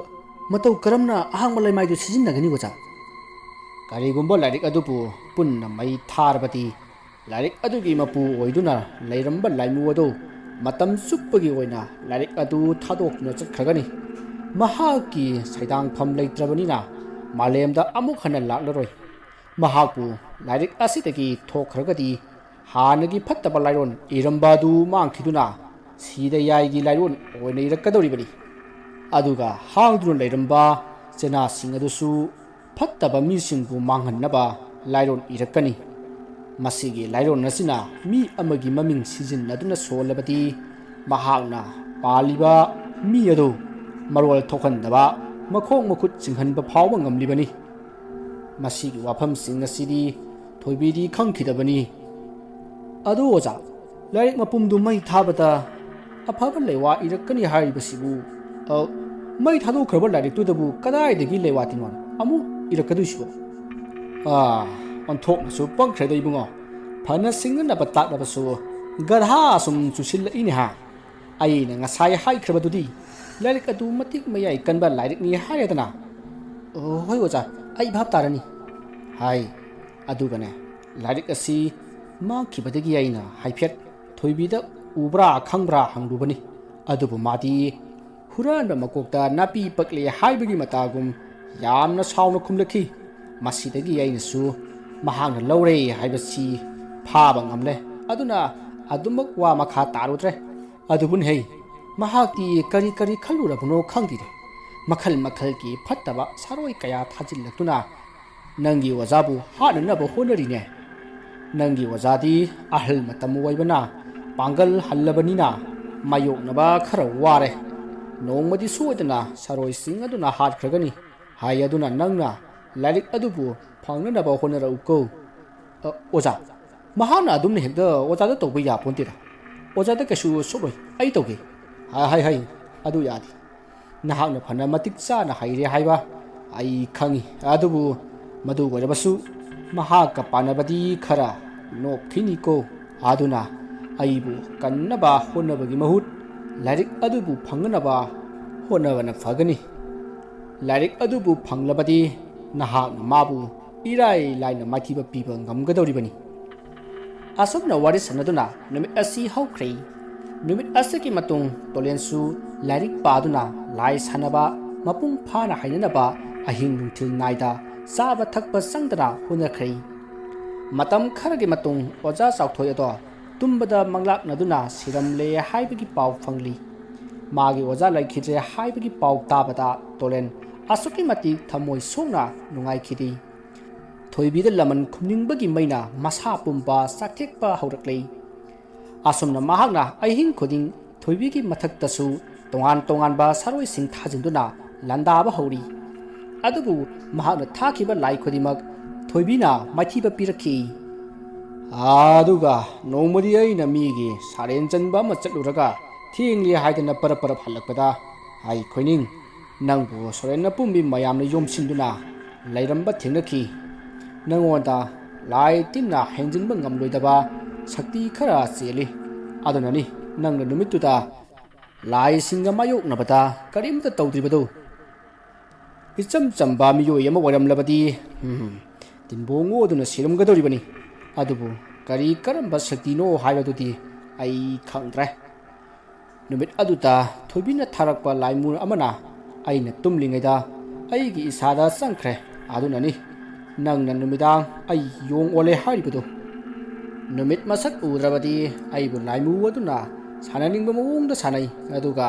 ꯃꯇꯧ ꯀꯔꯝꯅ ꯑꯍꯥꯡꯕ ꯂꯩꯃꯥꯏꯗꯨ ꯁꯤꯖꯤꯟꯅꯒꯅꯤ, ꯑꯣꯖꯥ?" "ꯀꯔꯤꯒꯨꯝꯕ ꯂꯥꯏꯔꯤꯛ ꯑꯗꯨꯕꯨ ꯄꯨꯟꯅ ꯃꯩ ꯊꯥꯔꯕꯗꯤ, ꯂꯥꯏꯔꯤꯛ ꯑꯗꯨꯒꯤ ꯃꯄꯨ ꯑꯣꯏꯗꯨꯅ ꯂꯩꯔꯝꯕ ꯂꯥꯏꯃꯨ ꯑꯗꯨ ꯃꯇꯝ ꯆꯨꯞꯄꯒꯤ ꯑꯣꯏꯅ ꯂꯥꯏꯔꯤꯛ ꯑꯗꯨ ꯊꯥꯗꯣꯛꯇꯨꯅ ꯆꯠꯈ꯭ꯔꯒꯅꯤ꯫ ꯃꯍꯥꯛꯀꯤ ꯁꯩꯗꯥꯡꯐꯝ ꯂꯩꯇ꯭ꯔꯕꯅꯤꯅ ꯃꯥꯂꯦꯝꯗ ꯑꯃꯨꯛ ꯍꯟꯅ ꯂꯥꯛꯂꯔꯣꯏ꯫ ꯃꯍꯥꯛꯄꯨ ꯂꯥꯏꯔꯤꯛ ꯑꯁꯤꯗꯒꯤ ꯊꯣꯛꯈ꯭ꯔꯒꯗꯤ ꯍꯥꯟꯅꯒꯤ ꯐꯠꯇꯕ ꯂꯥꯏꯔꯣꯟ ꯏꯔꯝꯕ ꯑꯗꯨ ꯃꯥꯡꯈꯤꯗꯨꯅ ꯁꯤꯗ ꯌꯥꯏꯒꯤ ꯂꯥꯏꯔꯣꯟ ꯑꯣꯏꯅ ꯏꯔꯛꯀꯗꯧꯔꯤꯕꯅꯤ꯫ ꯑꯗꯨꯒ ꯍꯥꯡꯗꯨꯅ ꯂꯩꯔꯝꯕ ꯆꯦꯅꯥꯁꯤꯡ ꯑꯗꯨꯁꯨ ꯐꯠꯇꯕ ꯃꯤꯁꯤꯡꯕꯨ ꯃꯥꯡꯍꯟꯅꯕ ꯂꯥꯏꯔꯣꯟ ꯏꯔꯛꯀꯅꯤ꯫ ꯃꯁꯤꯒꯤ ꯂꯥꯏꯔꯣꯟ ꯑꯁꯤꯅ ꯃꯤ ꯑꯃꯒꯤ ꯃꯃꯤꯡ ꯁꯤꯖꯤꯟꯅꯗꯨꯅ ꯁꯣꯜꯂꯕꯗꯤ, ꯃꯍꯥꯛꯅ ꯄꯥꯜꯂꯤꯕ ꯃꯤ ꯑꯗꯨ ꯃꯔꯣꯜ ꯊꯣꯛꯍꯟꯗꯕ, ꯃꯈꯣꯡ ꯃꯈꯨꯠ ꯆꯤꯡꯍꯟꯕ ꯐꯥꯎꯕ ꯉꯝꯂꯤꯕꯅꯤ꯫ ꯃꯁꯤꯒꯤ ꯋꯥꯐꯝꯁꯤꯡ ꯑꯁꯤꯗꯤ ꯊꯣꯏꯕꯤꯗꯤ ꯈꯪꯈꯤꯗꯕꯅꯤ꯫ "ꯑꯗꯨ ꯑꯣꯖꯥ, ꯂꯥꯏꯔꯤꯛ ꯃꯄꯨꯝꯗꯨ ꯃꯩ ꯊꯥꯕꯗ ꯑꯐꯕ ꯂꯩꯋꯥ ꯏꯔꯛꯀꯅꯤ ꯍꯥꯏꯔꯤꯕꯁꯤꯕꯨ, ꯑ, ꯃꯩ ꯊꯥꯗꯣꯛꯈ꯭ꯔꯕ ꯂꯥꯏꯔꯤꯛꯇꯨꯗꯕꯨ ꯀꯗꯥꯏꯗꯒꯤ ꯂꯩꯋꯥ ꯇꯤꯟꯋꯥꯅ ꯑꯃꯨꯛ ꯏꯔꯛꯀꯗꯣꯏꯁꯤꯕꯣ? ꯑꯥ, ꯑꯣꯟꯊꯣꯛꯅꯁꯨ ꯄꯪꯈ꯭ꯔꯦꯗ ꯏꯕꯨꯡꯉꯣ꯫ ꯐꯅ ꯁꯤꯡꯅꯅꯕ ꯇꯥꯛꯂꯕꯁꯨ ꯒꯙꯥ ꯁꯨꯝ ꯆꯨꯁꯤꯜꯂꯛꯏꯅꯦ ꯍꯥ꯫ ꯑꯩꯅ ꯉꯁꯥꯏ ꯍꯥꯏꯈ꯭ꯔꯕꯗꯨꯗꯤ ꯂꯥꯏꯔꯤꯛ ꯑꯗꯨ ꯃꯇꯤꯛ ꯃꯌꯥꯏ ꯀꯟꯕ ꯂꯥꯏꯔꯤꯛꯅꯤ ꯍꯥꯏꯔꯦꯗꯅ?" "ꯑꯣ, ꯍꯣꯏ ꯑꯣꯖꯥ, ꯑꯩ ꯚꯥꯞ ꯇꯥꯔꯅꯤ" ꯍꯥꯏ꯫ ꯑꯗꯨꯒꯅꯦ, ꯂꯥꯏꯔꯤꯛ ꯑꯁꯤ ꯃꯥꯡꯈꯤꯕꯗꯒꯤ ꯑꯩꯅ ꯍꯥꯏꯐꯦꯠ ꯊꯣꯏꯕꯤꯗ ꯎꯕ꯭ꯔꯥ ꯈꯪꯕ꯭ꯔꯥ ꯍꯪꯂꯨꯕꯅꯤ꯫ ꯑꯗꯨꯕꯨ ꯃꯥꯗꯤ ꯍꯨꯔꯥꯟꯕ ꯃꯀꯣꯛꯇ ꯅꯥꯄꯤ ꯄꯛꯂꯦ ꯍꯥꯏꯕꯒꯤ ꯃꯇꯥꯒꯨꯝ ꯌꯥꯝꯅ ꯁꯥꯎꯅ ꯈꯨꯝꯂꯛꯈꯤ꯫ ꯃꯁꯤꯗꯒꯤ ꯑꯩꯅꯁꯨ ꯃꯍꯥꯛꯅ ꯂꯧꯔꯦ ꯍꯥꯏꯕꯁꯤ ꯐꯥꯕ ꯉꯝꯂꯦ꯫ ꯑꯗꯨꯅ ꯑꯗꯨꯃꯛ ꯋꯥ ꯃꯈꯥ ꯇꯥꯔꯨꯗ꯭ꯔꯦ꯫ ꯑꯗꯨꯕꯨꯅꯦꯍꯩ, ꯃꯍꯥꯛꯇꯤ ꯀꯔꯤ ꯀꯔꯤ ꯈꯜꯂꯨꯔꯕꯅꯣ ꯈꯪꯗꯦꯅꯦ꯫ ꯃꯈꯜ ꯃꯈꯜꯒꯤ ꯐꯠꯇꯕ ꯁꯥꯔꯣꯏ ꯀꯌꯥ ꯊꯥꯖꯤꯜꯂꯛꯇꯨꯅ ꯅꯪꯒꯤ ꯑꯣꯖꯥꯕꯨ ꯍꯥꯠꯅꯅꯕ ꯍꯣꯠꯅꯔꯤꯅꯦ꯫ ꯅꯪꯒꯤ ꯑꯣꯖꯥꯗꯤ ꯑꯍꯜ ꯃꯇꯝ ꯑꯣꯏꯕꯅ ꯄꯥꯡꯒꯜ ꯍꯜꯂꯕꯅꯤꯅ ꯃꯥꯌꯣꯛꯅꯕ ꯈꯔ ꯋꯥꯔꯦ꯫ ꯅꯣꯡꯃꯗꯤ ꯁꯣꯏꯗꯅ ꯁꯥꯔꯣꯏꯁꯤꯡ ꯑꯗꯨꯅ ꯍꯥꯠꯈ꯭ꯔꯒꯅꯤ ꯍꯥꯏ꯫ ꯑꯗꯨꯅ ꯅꯪꯅ ꯂꯥꯏꯔꯤꯛ ꯑꯗꯨꯕꯨ ꯐꯪꯅꯅꯕ ꯍꯣꯠꯅꯔꯛꯎꯀꯣ꯫ "ꯑ, ꯑꯣꯖꯥ, ꯃꯍꯥꯛꯅ ꯑꯗꯨꯝꯅ ꯍꯦꯛꯇ ꯑꯣꯖꯥꯗ ꯇꯧꯕ ꯌꯥꯄꯣꯟꯇꯦꯗ꯫ ꯑꯣꯖꯥꯗ ꯀꯩꯁꯨ ꯁꯣꯛꯂꯣꯏ, ꯑꯩ ꯇꯧꯒꯦ"꯫ "ꯍꯥꯏ, ꯍꯥꯏ, ꯍꯥꯏ, ꯑꯗꯨ ꯌꯥꯗꯦ꯫ ꯅꯍꯥꯛꯅ ꯐꯅ ꯃꯇꯤꯛ ꯆꯥꯅ ꯍꯩꯔꯦ ꯍꯥꯏꯕ ꯑꯩ ꯈꯪꯏ, ꯑꯗꯨꯕꯨ ꯃꯗꯨ ꯑꯣꯏꯔꯕꯁꯨ ꯃꯍꯥꯛꯀ ꯄꯥꯟꯅꯕꯗꯤ ꯈꯔ ꯅꯣꯞꯈꯤꯅꯤꯀꯣ꯫ ꯑꯗꯨꯅ ꯑꯩꯕꯨ ꯀꯟꯅꯕ ꯍꯣꯠꯅꯕꯒꯤ ꯃꯍꯨꯠ ꯂꯥꯏꯔꯤꯛ ꯑꯗꯨꯕꯨ ꯐꯪꯅꯅꯕ ꯍꯣꯠꯅꯕꯅ ꯐꯒꯅꯤ꯫ ꯂꯥꯏꯔꯤꯛ ꯑꯗꯨꯕꯨ ꯐꯪꯂꯕꯗꯤ ꯅꯍꯥꯛꯅ ꯃꯥꯕꯨ ꯏꯔꯥꯏ ꯂꯥꯏꯅ ꯃꯥꯏꯊꯤꯕ ꯄꯤꯕ ꯉꯝꯒꯗꯧꯔꯤꯕꯅꯤ"꯫ ꯑꯁꯨꯝꯅ ꯋꯥꯔꯤ ꯁꯥꯟꯅꯗꯨꯅ ꯅꯨꯃꯤꯠ ꯑꯁꯤ ꯍꯧꯈ꯭ꯔꯦ꯫ ꯅꯨꯃꯤꯠ ꯑꯁꯤꯒꯤ ꯃꯇꯨꯡ ꯇꯣꯂꯦꯟꯁꯨ ꯂꯥꯏꯔꯤꯛ ꯄꯥꯗꯨꯅ ꯂꯥꯏ ꯁꯥꯟꯅꯕ ꯃꯄꯨꯡ ꯐꯥꯅ ꯍꯩꯅꯅꯕ ꯑꯍꯤꯡ ꯅꯨꯡꯊꯤꯜ ꯅꯥꯏꯗ ꯆꯥꯕ ꯊꯛꯄ ꯆꯪꯗꯅ ꯍꯣꯠꯅꯈ꯭ꯔꯦ꯫ ꯃꯇꯝ ꯈꯔꯒꯤ ꯃꯇꯨꯡ ꯑꯣꯖꯥ ꯆꯥꯎꯊꯣꯏ ꯑꯗꯣ ꯇꯨꯝꯕꯗ ꯃꯪꯂꯥꯛꯅꯗꯨꯅ ꯁꯤꯔꯝꯂꯦ ꯍꯥꯏꯕꯒꯤ ꯄꯥꯎ ꯐꯪꯂꯤ꯫ ꯃꯥꯒꯤ ꯑꯣꯖꯥ ꯂꯩꯈꯤꯗ꯭ꯔꯦ ꯍꯥꯏꯕꯒꯤ ꯄꯥꯎ ꯇꯥꯕꯗ ꯇꯣꯂꯦꯟ ꯑꯁꯨꯛꯀꯤ ꯃꯇꯤꯛ ꯊꯃꯣꯏ ꯁꯣꯛꯅ ꯅꯨꯡꯉꯥꯏꯈꯤꯗꯦ꯫ ꯊꯣꯏꯕꯤꯗ ꯂꯃꯟ ꯈꯨꯝꯅꯤꯡꯕꯒꯤ ꯃꯩꯅ ꯃꯁꯥ ꯄꯨꯝꯕ ꯆꯥꯛꯊꯦꯛꯄ ꯍꯧꯔꯛꯂꯦ꯫ ꯑꯁꯨꯝꯅ ꯃꯍꯥꯛꯅ ꯑꯍꯤꯡ ꯈꯨꯗꯤꯡ ꯊꯣꯏꯕꯤꯒꯤ ꯃꯊꯛꯇꯁꯨ ꯇꯣꯉꯥꯟ ꯇꯣꯉꯥꯟꯕ ꯁꯥꯔꯣꯏꯁꯤꯡ ꯊꯥꯖꯤꯟꯗꯨꯅ ꯂꯥꯟꯗꯥꯕ ꯍꯧꯔꯤ꯫ ꯑꯗꯨꯕꯨ ꯃꯍꯥꯛꯅ ꯊꯥꯈꯤꯕ ꯂꯥꯏ ꯈꯨꯗꯤꯡꯃꯛ ꯊꯣꯏꯕꯤꯅ ꯃꯥꯏꯊꯤꯕ ꯄꯤꯔꯛꯈꯤ꯫ ꯑꯗꯨꯒ ꯅꯣꯡꯃꯗꯤ ꯑꯩꯅ ꯃꯤꯒꯤ ꯁꯥꯔꯦꯟ ꯆꯟꯕ ꯑꯃ ꯆꯠꯂꯨꯔꯒ ꯊꯦꯡꯂꯦ ꯍꯥꯏꯗꯅ ꯄꯔꯞ ꯄꯔꯞ ꯍꯜꯂꯛꯄꯗ, ꯑꯩ ꯈꯣꯏꯅꯤꯡ, ꯅꯪꯕꯨ ꯁꯣꯔꯦꯟ ꯑꯄꯨꯝꯕꯤ ꯃꯌꯥꯝꯅ ꯌꯣꯝꯁꯤꯟꯗꯨꯅ ꯂꯩꯔꯝꯕ ꯊꯦꯡꯅꯈꯤ꯫ ꯅꯪꯉꯣꯟꯗ ꯂꯥꯏ ꯇꯤꯟꯅ ꯍꯦꯟꯖꯤꯟꯕ ꯉꯝꯂꯣꯏꯗꯕ ꯁꯛꯇꯤ ꯈꯔ ꯆꯦꯜꯂꯤ꯫ ꯑꯗꯨꯅꯅꯤ ꯅꯪꯅ ꯅꯨꯃꯤꯠꯇꯨꯗ ꯂꯥꯏꯁꯤꯡꯒ ꯃꯥꯌꯣꯛꯅꯕꯗ ꯀꯔꯤꯝꯇ ꯇꯧꯗ꯭ꯔꯤꯕꯗꯨ꯫ ꯏꯆꯝ ꯆꯝꯕ ꯃꯤꯑꯣꯏ ꯑꯃ ꯑꯣꯏꯔꯝꯂꯕꯗꯤ, ꯎꯝ, ꯇꯤꯟꯕꯣꯡ ꯑꯣꯗꯨꯅ ꯁꯤꯔꯝꯒꯗꯧꯔꯤꯕꯅꯤ꯫ ꯑꯗꯨꯕꯨ ꯀꯔꯤ ꯀꯔꯝꯕ ꯁꯛꯇꯤꯅꯣ ꯍꯥꯏꯕꯗꯨꯗꯤ ꯑꯩ ꯈꯪꯗ꯭ꯔꯦ꯫ ꯅꯨꯃꯤꯠ ꯑꯗꯨꯗ ꯊꯣꯏꯕꯤꯅ ꯊꯥꯔꯛꯄ ꯂꯥꯏꯃꯨ ꯑꯃꯅ ꯑꯩꯅ ꯇꯨꯝꯂꯤꯉꯩꯗ ꯑꯩꯒꯤ ꯏꯁꯥꯗ ꯆꯪꯈ꯭ꯔꯦ꯫ ꯑꯗꯨꯅꯅꯤ ꯅꯪꯅ ꯅꯨꯃꯤꯗꯥꯡ ꯑꯩ ꯌꯣꯡ ꯑꯣꯜꯂꯦ ꯍꯥꯏꯔꯤꯕꯗꯨ꯫ ꯅꯨꯃꯤꯠ ꯃꯁꯛ ꯎꯗ꯭ꯔꯕꯗꯤ ꯑꯩꯕꯨ ꯂꯥꯏꯃꯨ ꯑꯗꯨꯅ ꯁꯥꯟꯅꯅꯤꯡꯕ ꯃꯑꯣꯡꯗ ꯁꯥꯟꯅꯩ, ꯑꯗꯨꯒ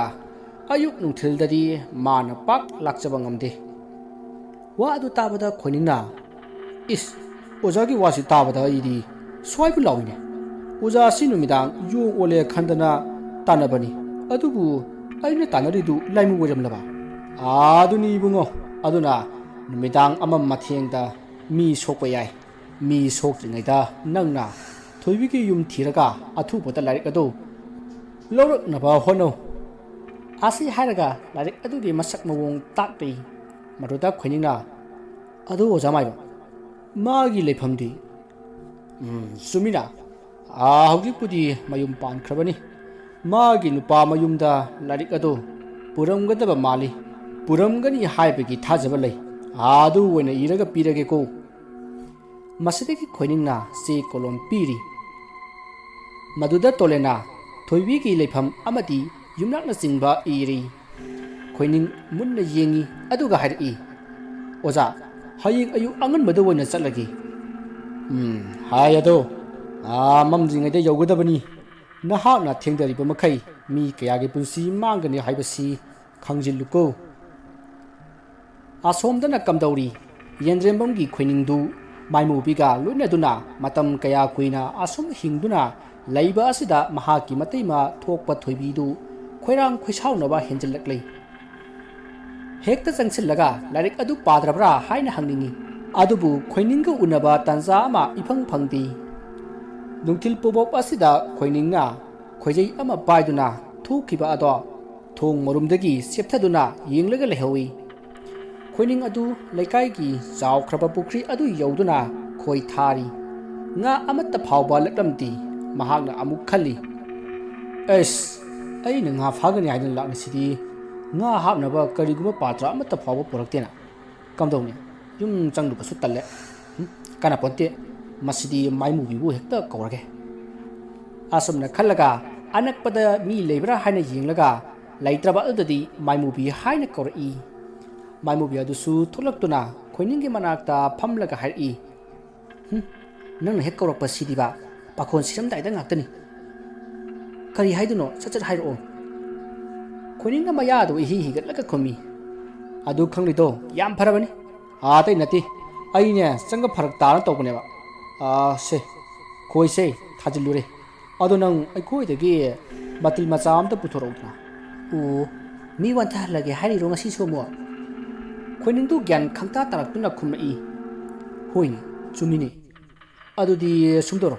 ꯑꯌꯨꯛ ꯅꯨꯡꯊꯤꯜꯗꯗꯤ ꯃꯥꯅ ꯄꯥꯛ ꯂꯥꯛꯆꯕ ꯉꯝꯗꯦ꯫ ꯋꯥ ꯑꯗꯨ ꯇꯥꯕꯗ ꯈꯣꯏꯅꯤꯡꯅ, "ꯏꯁ, ꯑꯣꯖꯥꯒꯤ ꯋꯥꯁꯤ ꯇꯥꯕꯗ ꯑꯩꯗꯤ ꯁ꯭ꯋꯥꯏꯕꯨ ꯂꯥꯎꯏꯅꯦ꯫ ꯑꯣꯖꯥꯁꯤ ꯅꯨꯃꯤꯗꯥꯡ ꯌꯣꯡ ꯑꯣꯜꯂꯦ ꯈꯟꯗꯅ ꯇꯥꯟꯅꯕꯅꯤ, ꯑꯗꯨꯕꯨ ꯑꯩꯅ ꯇꯥꯟꯅꯔꯤꯗꯨ ꯂꯥꯏꯃꯨ ꯑꯣꯏꯔꯝꯂꯕ?" "ꯑꯗꯨꯅꯤ ꯏꯕꯨꯡꯉꯣ, ꯑꯗꯨꯅ ꯅꯨꯃꯤꯗꯥꯡ ꯑꯃ ꯃꯊꯦꯡꯗ ꯃꯤ ꯁꯣꯛꯄ ꯌꯥꯏ꯫ ꯃꯤ ꯁꯣꯛꯇ꯭ꯔꯤꯉꯩꯗ ꯅꯪꯅ ꯊꯣꯏꯕꯤꯒꯤ ꯌꯨꯝ ꯊꯤꯔꯒ ꯑꯊꯨꯕꯗ ꯂꯥꯏꯔꯤꯛ ꯑꯗꯨ ꯂꯧꯔꯛꯅꯕ ꯍꯣꯠꯅꯧ꯫" ꯑꯁꯤ ꯍꯥꯏꯔꯒ ꯂꯥꯏꯔꯤꯛ ꯑꯗꯨꯒꯤ ꯃꯁꯛ ꯃꯑꯣꯡ ꯇꯥꯛꯂꯤ꯫ ꯃꯗꯨꯗ ꯈꯣꯏꯅꯤꯡꯅ, "ꯑꯗꯨ ꯑꯣꯖꯥ ꯃꯥꯏꯕ, ꯃꯥꯒꯤ ꯂꯩꯐꯝꯗꯤ?" "ꯎꯝ, ꯆꯨꯝꯃꯤꯅ, ꯑꯥ, ꯍꯧꯖꯤꯛꯄꯨꯗꯤ ꯃꯌꯨꯝ ꯄꯥꯟꯈ꯭ꯔꯕꯅꯤ꯫ ꯃꯥꯒꯤ ꯅꯨꯄꯥ ꯃꯌꯨꯝꯗ ꯂꯥꯏꯔꯤꯛ ꯑꯗꯨ ꯄꯨꯔꯝꯒꯗꯕ ꯃꯥꯜꯂꯤ꯫ ꯄꯨꯔꯝꯒꯅꯤ ꯍꯥꯏꯕꯒꯤ ꯊꯥꯖꯕ ꯂꯩ꯫ ꯑꯥ, ꯑꯗꯨ ꯑꯣꯏꯅ ꯏꯔꯒ ꯄꯤꯔꯒꯦꯀꯣ꯫" ꯃꯁꯤꯗꯒꯤ ꯈꯣꯏꯅꯤꯡꯅ ꯆꯦ ꯀꯣꯂꯣꯝ ꯄꯤꯔꯤ꯫ ꯃꯗꯨꯗ ꯇꯣꯂꯦꯅ ꯊꯣꯏꯕꯤꯒꯤ ꯂꯩꯐꯝ ꯑꯃꯗꯤ ꯌꯨꯝꯅꯥꯛꯅꯆꯤꯡꯕ ꯏꯔꯤ꯫ ꯈꯣꯏꯅꯤꯡ ꯃꯨꯟꯅ ꯌꯦꯡꯉꯤ, ꯑꯗꯨꯒ ꯍꯥꯏꯔꯛꯏ, "ꯑꯣꯖꯥ, ꯍꯌꯦꯡ ꯑꯌꯨꯛ ꯑꯉꯟꯕꯗ ꯑꯣꯏꯅ ꯆꯠꯂꯒꯦ꯫" "ꯎꯝ, ꯍꯥꯏ ꯑꯗꯣ, ꯑꯥ, ꯃꯝꯗ꯭ꯔꯤꯉꯩꯗ ꯌꯧꯒꯗꯕꯅꯤ꯫ ꯅꯍꯥꯛꯅ ꯊꯦꯡꯊꯔꯤꯕ ꯃꯈꯩ ꯃꯤ ꯀꯌꯥꯒꯤ ꯄꯨꯟꯁꯤ ꯃꯥꯡꯒꯅꯤ ꯍꯥꯏꯕꯁꯤ ꯈꯪꯖꯤꯜꯂꯨꯀꯣ꯫" ꯑꯁꯣꯝꯗꯅ ꯀꯝꯗꯧꯔꯤ? ꯌꯦꯟꯗ꯭ꯔꯦꯝꯕꯝꯒꯤ ꯈꯣꯏꯅꯤꯡꯗꯨ ꯃꯥꯏꯃꯨꯕꯤꯒ ꯂꯣꯏꯅꯗꯨꯅ ꯃꯇꯝ ꯀꯌꯥ ꯀꯨꯏꯅ ꯑꯁꯨꯝ ꯍꯤꯡꯗꯨꯅ ꯂꯩꯕ ꯑꯁꯤꯗ ꯃꯍꯥꯛꯀꯤ ꯃꯇꯩꯃ ꯊꯣꯛꯄ ꯊꯣꯏꯕꯤꯗꯨ ꯈꯣꯏꯔꯥꯡ ꯈꯣꯏꯁꯥꯎꯅꯕ ꯍꯦꯟꯖꯤꯜꯂꯛꯂꯤ꯫ ꯍꯦꯛꯇ ꯆꯪꯁꯤꯜꯂꯒ ꯂꯥꯏꯔꯤꯛ ꯑꯗꯨ ꯄꯥꯗ꯭ꯔꯕ꯭ꯔꯥ ꯍꯥꯏꯅ ꯍꯪꯅꯤꯡꯏ꯫ ꯑꯗꯨꯕꯨ ꯈꯣꯏꯅꯤꯡꯒ ꯎꯅꯕ ꯇꯥꯟꯖꯥ ꯑꯃ ꯏꯐꯪ ꯐꯪꯗꯦ꯫ ꯅꯨꯡꯊꯤꯜ ꯄꯨꯕꯣꯞ ꯑꯁꯤꯗ ꯈꯣꯏꯅꯤꯡꯅ ꯈꯣꯏꯖꯩ ꯑꯃ ꯄꯥꯏꯗꯨꯅ ꯊꯣꯛꯈꯤꯕ ꯑꯗꯣ ꯊꯣꯡ ꯃꯔꯨꯝꯗꯒꯤ ꯆꯦꯞꯊꯗꯨꯅ ꯌꯦꯡꯂꯒ ꯂꯩꯍꯧꯏ꯫ ꯈꯣꯏꯅꯤꯡ ꯑꯗꯨ ꯂꯩꯀꯥꯏꯒꯤ ꯆꯥꯎꯈ꯭ꯔꯕ ꯄꯨꯈ꯭ꯔꯤ ꯑꯗꯨ ꯌꯧꯗꯨꯅ ꯈꯣꯏ ꯊꯥꯔꯤ꯫ ꯉꯥ ꯑꯃꯠꯇ ꯐꯥꯎꯕ ꯂꯛꯂꯝꯗꯦ꯫ ꯃꯍꯥꯛꯅ ꯑꯃꯨꯛ ꯈꯜꯂꯤ, "ꯑꯩꯁ, ꯑꯩꯅ ꯉꯥ ꯐꯥꯒꯅꯤ ꯍꯥꯏꯗꯨꯅ ꯂꯥꯛꯂꯤꯁꯤꯗꯤ, ꯉꯥ ꯍꯥꯞꯅꯕ ꯀꯔꯤꯒꯨꯝꯕ ꯄꯥꯇ꯭ꯔ ꯑꯃꯠꯇ ꯐꯥꯎꯕ ꯄꯨꯔꯛꯇꯦꯅ꯫ ꯀꯝꯗꯧꯅꯤ? ꯌꯨꯝ ꯆꯪꯂꯨꯕꯁꯨ ꯇꯜꯂꯦ꯫ ꯎꯝ, ꯀꯥꯟꯅꯄꯣꯟꯇꯦ꯫ ꯃꯁꯤꯗꯤ ꯃꯥꯏꯃꯨꯕꯤꯕꯨ ꯍꯦꯛꯇ ꯀꯧꯔꯒꯦ꯫" ꯑꯁꯨꯝꯅ ꯈꯜꯂꯒ ꯑꯅꯛꯄꯗ ꯃꯤ ꯂꯩꯕ꯭ꯔꯥ ꯍꯥꯏꯅ ꯌꯦꯡꯂꯒ ꯂꯩꯇ꯭ꯔꯕ ꯑꯗꯨꯗꯗꯤ ꯃꯥꯏꯃꯨꯕꯤ ꯍꯥꯏꯅ ꯀꯧꯔꯛꯏ꯫ ꯃꯥꯏꯃꯨꯕꯤ ꯑꯗꯨꯁꯨ ꯊꯣꯛꯂꯛꯇꯨꯅ ꯈꯣꯏꯅꯤꯡꯒꯤ ꯃꯅꯥꯛꯇ ꯐꯝꯂꯒ ꯍꯥꯏꯔꯛꯏ, "ꯍꯨꯝ, ꯅꯪꯅ ꯍꯦꯛ ꯀꯧꯔꯛꯄꯁꯤꯗꯤꯕ ꯄꯥꯈꯣꯟ ꯁꯤꯔꯝꯗꯥꯏꯗ ꯉꯥꯛꯇꯅꯤ꯫ ꯀꯔꯤ ꯍꯥꯏꯗꯣꯏꯅꯣ? ꯁꯠ ꯁꯠ ꯍꯥꯏꯔꯛꯑꯣ꯫" ꯈꯣꯏꯅꯤꯡꯅ ꯃꯌꯥꯗꯨ ꯏꯍꯤ ꯍꯤꯒꯠꯂꯒ ꯈꯨꯝꯃꯤ, "ꯑꯗꯨ ꯈꯪꯂꯤꯗꯣ ꯌꯥꯝ ꯐꯔꯕꯅꯤ꯫ ꯑꯥ, ꯑꯇꯩ ꯅꯠꯇꯦ, ꯑꯩꯅꯦ ꯆꯪꯕ ꯐꯔꯛ ꯇꯥꯔ ꯇꯧꯕꯅꯦꯕ꯫ ꯑꯥ, ꯁꯦ, ꯈꯣꯏꯁꯦ ꯊꯥꯖꯤꯜꯂꯨꯔꯦ꯫ ꯑꯗꯣ ꯅꯪ ꯑꯩꯈꯣꯏꯗꯒꯤ ꯕꯥꯇꯤꯜ ꯃꯆꯥ ꯑꯝꯇ ꯄꯨꯊꯣꯔꯛꯎꯗꯅ꯫" "ꯑꯣ, ꯃꯤ ꯋꯥꯟꯊꯍꯜꯂꯒꯦ ꯍꯥꯏꯔꯤꯔꯣ ꯉꯁꯤꯁꯨ ꯑꯃꯨꯛ?" ꯈꯣꯏꯅꯤꯡꯗꯨ ꯒ꯭ꯌꯥꯟ ꯈꯪꯇꯥ ꯇꯥꯔꯛꯇꯨꯅ ꯈꯨꯝꯂꯛꯏ, "ꯍꯣꯏꯅꯦ, ꯆꯨꯝꯃꯤꯅꯦ꯫ ꯑꯗꯨꯗꯤ ꯁꯨꯝ ꯇꯧꯔꯣ,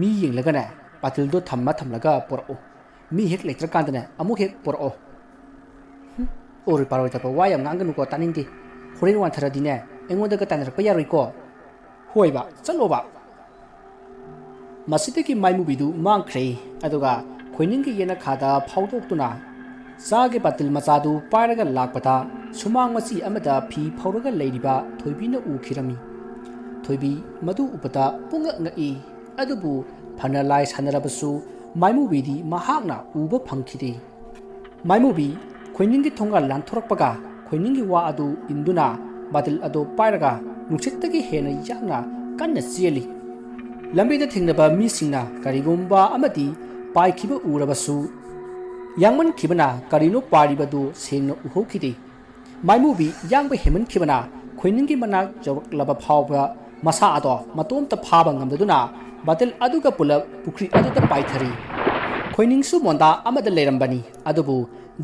ꯃꯤ ꯌꯦꯡꯂꯒꯅꯦ, ꯕꯥꯇꯤꯜꯗꯣ ꯊꯝꯃ ꯊꯝꯂꯒ ꯄꯨꯔꯛꯑꯣ꯫ ꯃꯤ ꯍꯦꯛ ꯂꯩꯇ꯭ꯔꯀꯥꯟꯗꯅꯦ, ꯑꯃꯨꯛ ꯍꯦꯛ ꯄꯨꯔꯛꯑꯣ꯫" "ꯍꯨꯝ, ꯑꯣꯏꯔꯣꯏ ꯄꯥꯔꯣꯏꯗꯕ ꯋꯥ ꯌꯥꯝ ꯉꯥꯡꯒꯅꯨꯀꯣ, ꯇꯥꯅꯤꯡꯗꯦ꯫ ꯍꯣꯔꯦꯟ ꯋꯥꯟꯊꯔꯗꯤꯅꯦ, ꯑꯩꯉꯣꯟꯗꯒ ꯇꯥꯏꯅꯔꯛꯄ ꯌꯥꯔꯣꯏꯀꯣ꯫" "ꯍꯣꯏꯕ, ꯆꯠꯂꯣꯕ꯫" ꯃꯁꯤꯗꯒꯤ ꯃꯥꯏꯃꯨꯕꯤꯗꯨ ꯃꯥꯡꯈ꯭ꯔꯦ꯫ ꯑꯗꯨꯒ ꯈꯣꯏꯅꯤꯡꯒꯤ ꯌꯦꯅꯈꯥꯗ ꯐꯥꯎꯗꯣꯛꯇꯨꯅ ꯆꯥꯒꯤ ꯕꯥꯇꯤꯜ ꯃꯆꯥꯗꯨ ꯄꯥꯏꯔꯒ ꯂꯥꯛꯄꯗ, ꯁꯨꯃꯥꯡ ꯃꯆꯤ ꯑꯃꯗ ꯐꯤ ꯐꯧꯔꯒ ꯂꯩꯔꯤꯕ ꯊꯣꯏꯕꯤꯅ ꯎꯈꯤꯔꯝꯃꯤ꯫ ꯊꯣꯏꯕꯤ ꯃꯗꯨ ꯎꯕꯗ ꯄꯨꯡꯉꯛ ꯉꯛꯏ꯫ ꯑꯗꯨꯕꯨ ꯐꯅ ꯂꯥꯏ ꯁꯥꯟꯅꯔꯕꯁꯨ ꯃꯥꯏꯃꯨꯕꯤꯗꯤ ꯃꯍꯥꯛꯅ ꯎꯕ ꯐꯪꯈꯤꯗꯦ꯫ ꯃꯥꯏꯃꯨꯕꯤ ꯈꯣꯏꯅꯤꯡꯒꯤ ꯊꯣꯡꯒꯥꯜ ꯂꯥꯟꯊꯣꯔꯛꯄꯒ, ꯈꯣꯏꯅꯤꯡꯒꯤ ꯋꯥ ꯑꯗꯨ ꯏꯟꯗꯨꯅ ꯕꯥꯇꯤꯜ ꯑꯗꯨ ꯄꯥꯏꯔꯒ ꯅꯨꯡꯁꯤꯠꯇꯒꯤ ꯍꯦꯟꯅ ꯌꯥꯡꯅ ꯀꯟꯅ ꯆꯦꯜꯂꯤ꯫ ꯂꯝꯕꯤꯗ ꯊꯦꯡꯅꯕ ꯃꯤꯁꯤꯡꯅ ꯀꯔꯤꯒꯨꯝꯕ ꯑꯃꯗꯤ ꯄꯥꯏꯈꯤꯕ ꯎꯔꯕꯁꯨ, ꯌꯥꯡꯃꯟꯈꯤꯕꯅ ꯀꯔꯤꯅꯣ ꯄꯥꯏꯔꯤꯕꯗꯨ ꯁꯦꯡꯅ ꯎꯍꯧꯈꯤꯗꯦ꯫ ꯃꯥꯏꯃꯨꯕꯤ ꯌꯥꯡꯕ ꯍꯦꯟꯃꯟꯈꯤꯕꯅ ꯈꯣꯏꯅꯤꯡꯒꯤ ꯃꯅꯥꯛ ꯌꯧꯔꯛꯂꯕ ꯐꯥꯎꯕ ꯃꯁꯥ ꯑꯗꯣ ꯃꯇꯣꯝꯇ ꯐꯥꯕ ꯉꯝꯗꯗꯨꯅ ꯕꯥꯇꯤꯜ ꯑꯗꯨꯒ ꯄꯨꯂꯞ ꯄꯨꯈ꯭ꯔꯤ ꯑꯗꯨꯗ ꯄꯥꯏꯊꯔꯤ꯫ ꯈꯣꯏꯅꯤꯡꯁꯨ ꯃꯣꯟꯗꯥ ꯑꯃꯗ ꯂꯩꯔꯝꯕꯅꯤ, ꯑꯗꯨꯕꯨ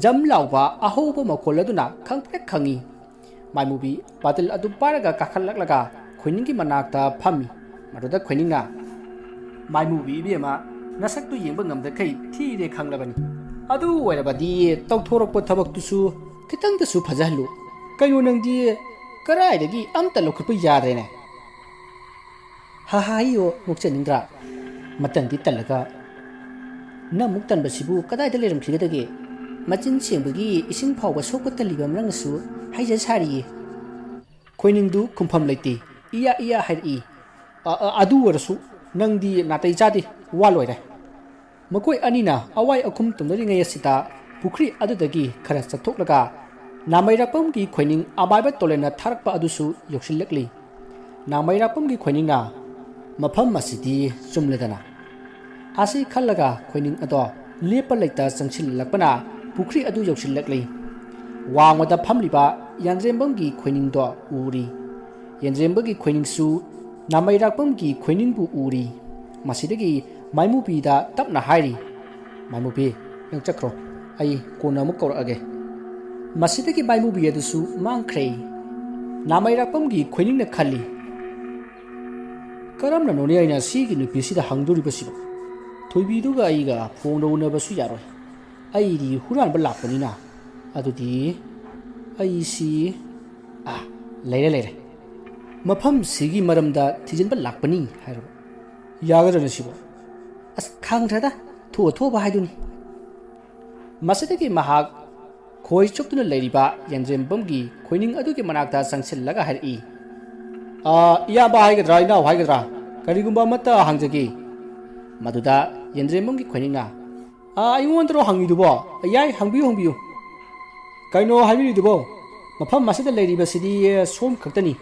ꯖꯝ ꯂꯥꯎꯕ ꯑꯍꯧꯕ ꯃꯈꯣꯜ ꯑꯗꯨꯅ ꯈꯪꯄ꯭ꯔꯦꯛ ꯈꯪꯉꯤ꯫ ꯃꯥꯏꯃꯨꯕꯤ ꯕꯥꯇꯤꯜ ꯑꯗꯨ ꯄꯥꯏꯔꯒ ꯀꯥꯈꯠꯂꯛꯂꯒ ꯈꯣꯏꯅꯤꯡꯒꯤ ꯃꯅꯥꯛꯇ ꯐꯝꯃꯤ꯫ ꯃꯗꯨꯗ ꯈꯣꯏꯅꯤꯡꯅ, "ꯃꯥꯏꯃꯨꯕꯤ ꯏꯕꯦꯝꯃ, ꯅꯁꯛꯇꯨ ꯌꯦꯡꯕ ꯉꯝꯗꯈꯩ ꯊꯤꯔꯦ ꯈꯪꯂꯕꯅꯤ꯫ ꯑꯗꯨ ꯑꯣꯏꯔꯕꯗꯤ ꯇꯧꯊꯣꯔꯛꯄ ꯊꯕꯛꯇꯨꯁꯨ ꯈꯤꯇꯪꯗꯁꯨ ꯐꯖꯍꯜꯂꯨ꯫ ꯀꯩꯅꯣ ꯅꯪꯗꯤ ꯀꯗꯥꯏꯗꯒꯤ ꯑꯝꯇ ꯂꯧꯈꯠꯄ ꯌꯥꯗ꯭ꯔꯦꯅꯦ?" "ꯍꯥ ꯍꯥ ꯍꯥꯏꯌꯣ, ꯅꯣꯛꯆꯅꯤꯡꯗ꯭ꯔꯥ? ꯃꯇꯟꯗꯤ ꯇꯜꯂꯒ ꯅꯪ ꯑꯃꯨꯛ ꯇꯟꯕꯁꯤꯕꯨ ꯀꯗꯥꯏꯗ ꯂꯩꯔꯝꯈꯤꯒꯗꯒꯦ? ꯃꯆꯤꯟ ꯁꯦꯡꯕꯒꯤ ꯏꯁꯤꯡ ꯐꯥꯎꯕ ꯁꯣꯛꯄ ꯇꯜꯂꯤꯕ ꯅꯪꯅꯁꯨ ꯍꯥꯏꯖ ꯁꯥꯔꯤꯌꯦ꯫" ꯈꯣꯏꯅꯤꯡꯗꯨ ꯈꯨꯝꯐꯝ ꯂꯩꯇꯦ, ꯏꯌꯥ ꯏꯌꯥ ꯍꯥꯏꯔꯛꯏ꯫ "ꯑ, ꯑ, ꯑꯗꯨ ꯑꯣꯏꯔꯁꯨ ꯅꯪꯗꯤ ꯅꯥꯇꯩ ꯆꯥꯗꯦ, ꯋꯥ ꯂꯣꯏꯔꯦ꯫" ꯃꯈꯣꯏ ꯑꯅꯤꯅ ꯑꯋꯥꯏ ꯑꯈꯨꯝ ꯇꯧꯅꯔꯤꯉꯩ ꯑꯁꯤꯗ ꯄꯨꯈ꯭ꯔꯤ ꯑꯗꯨꯗꯒꯤ ꯈꯔ ꯆꯠꯊꯣꯛꯂꯒ ꯅꯥꯃꯩꯔꯥꯛꯄꯝꯒꯤ ꯈꯣꯏꯅꯤꯡ ꯑꯃꯥꯏꯕ ꯇꯣꯂꯦꯟꯅ ꯊꯥꯔꯛꯄ ꯑꯗꯨꯁꯨ ꯌꯧꯁꯤꯜꯂꯛꯂꯤ꯫ ꯅꯥꯃꯩꯔꯥꯛꯄꯝꯒꯤ ꯈꯣꯏꯅꯤꯡꯅ, "ꯃꯐꯝ ꯑꯁꯤꯗꯤ ꯆꯨꯝꯂꯦꯗꯅ?" ꯑꯁꯤ ꯈꯜꯂꯒ ꯈꯣꯏꯅꯤꯡ ꯑꯗꯣ ꯂꯦꯞꯄ ꯂꯩꯇ ꯆꯪꯁꯤꯜꯂꯛꯄꯅ ꯄꯨꯈ꯭ꯔꯤ ꯑꯗꯨ ꯌꯧꯁꯤꯜꯂꯛꯂꯤ꯫ ꯋꯥꯡꯃꯗ ꯐꯝꯂꯤꯕ ꯌꯥꯟꯗ꯭ꯔꯦꯝꯕꯝꯒꯤ ꯈꯣꯏꯅꯤꯡꯗꯣ ꯎꯔꯤ꯫ ꯌꯥꯟꯗ꯭ꯔꯦꯝꯕꯒꯤ ꯈꯣꯏꯅꯤꯡꯁꯨ ꯅꯥꯃꯩꯔꯥꯛꯄꯝꯒꯤ ꯈꯣꯏꯅꯤꯡꯕꯨ ꯎꯔꯤ꯫ ꯃꯁꯤꯗꯒꯤ ꯃꯥꯏꯃꯨꯕꯤꯗ ꯇꯞꯅ ꯍꯥꯏꯔꯤ, "ꯃꯥꯏꯃꯨꯕꯤ, ꯅꯪ ꯆꯠꯈ꯭ꯔꯣ, ꯑꯩ ꯀꯣꯟꯅ ꯑꯃꯨꯛ ꯀꯧꯔꯛꯑꯒꯦ꯫" ꯃꯁꯤꯗꯒꯤ ꯃꯥꯏꯃꯨꯕꯤ ꯑꯗꯨꯁꯨ ꯃꯥꯡꯈ꯭ꯔꯦ꯫ ꯅꯥꯃꯩꯔꯥꯛꯄꯝꯒꯤ ꯈꯣꯏꯅꯤꯡꯅ ꯈꯜꯂꯤ, "ꯀꯔꯝꯅꯅꯣꯅꯦ ꯑꯩꯅ ꯁꯤꯒꯤ ꯅꯨꯄꯤꯁꯤꯗ ꯍꯪꯗꯣꯔꯤꯕꯁꯤꯕꯨ? ꯊꯣꯏꯕꯤꯗꯨꯒ ꯑꯩꯒ ꯐꯣꯡꯗ ꯎꯅꯕꯁꯨ ꯌꯥꯔꯣꯏ꯫ ꯑꯩꯗꯤ ꯍꯨꯔꯥꯟꯕ ꯂꯥꯛꯄꯅꯤꯅ꯫ ꯑꯗꯨꯗꯤ ꯑꯩꯁꯤ, ꯑꯥ, ꯂꯩꯔꯦ, ꯂꯩꯔꯦ꯫ ꯃꯐꯝꯁꯤꯒꯤ ꯃꯔꯝꯗ ꯊꯤꯖꯤꯟꯕ ꯂꯥꯛꯄꯅꯤ ꯍꯥꯏꯔꯕ ꯌꯥꯒꯗ꯭ꯔꯅꯦ ꯁꯤꯕꯣ? ꯑꯁ, ꯈꯪꯗ꯭ꯔꯦꯗ, ꯊꯣꯛꯑ ꯊꯣꯛꯑꯕ ꯍꯥꯏꯗꯨꯅꯤ꯫" ꯃꯁꯤꯗꯒꯤ ꯃꯍꯥꯛ ꯈꯣꯏ ꯆꯨꯞꯇꯨꯅ ꯂꯩꯔꯤꯕ ꯌꯦꯟꯗ꯭ꯔꯦꯝꯕꯝꯒꯤ ꯈꯣꯏꯅꯤꯡ ꯑꯗꯨꯒꯤ ꯃꯅꯥꯛꯇ ꯆꯪꯁꯤꯜꯂꯒ ꯍꯥꯏꯔꯛꯏ, "ꯑ, ꯏꯌꯥꯝꯕ ꯍꯥꯏꯒꯗ꯭ꯔꯥ, ꯏꯅꯥꯎ ꯍꯥꯏꯒꯗ꯭ꯔꯥ, ꯀꯔꯤꯒꯨꯝꯕ ꯑꯃꯠꯇ ꯍꯪꯖꯒꯦ꯫" ꯃꯗꯨꯗ ꯌꯦꯟꯗ꯭ꯔꯦꯝꯕꯝꯒꯤ ꯈꯣꯏꯅꯤꯡꯅ, "ꯑ, ꯑꯩꯉꯣꯟꯗꯔꯣ ꯍꯪꯉꯤꯗꯨꯕꯣ? ꯌꯥꯏ, ꯍꯪꯕꯤꯌꯨ, ꯍꯪꯕꯤꯌꯨ꯫" "ꯀꯩꯅꯣ ꯍꯥꯏꯕꯤꯔꯤꯗꯨꯕꯣ? ꯃꯐꯝ ꯑꯁꯤꯗ ꯂꯩꯔꯤꯕꯁꯤꯗꯤ ꯁꯣꯝ ꯈꯛꯇꯅꯤ꯫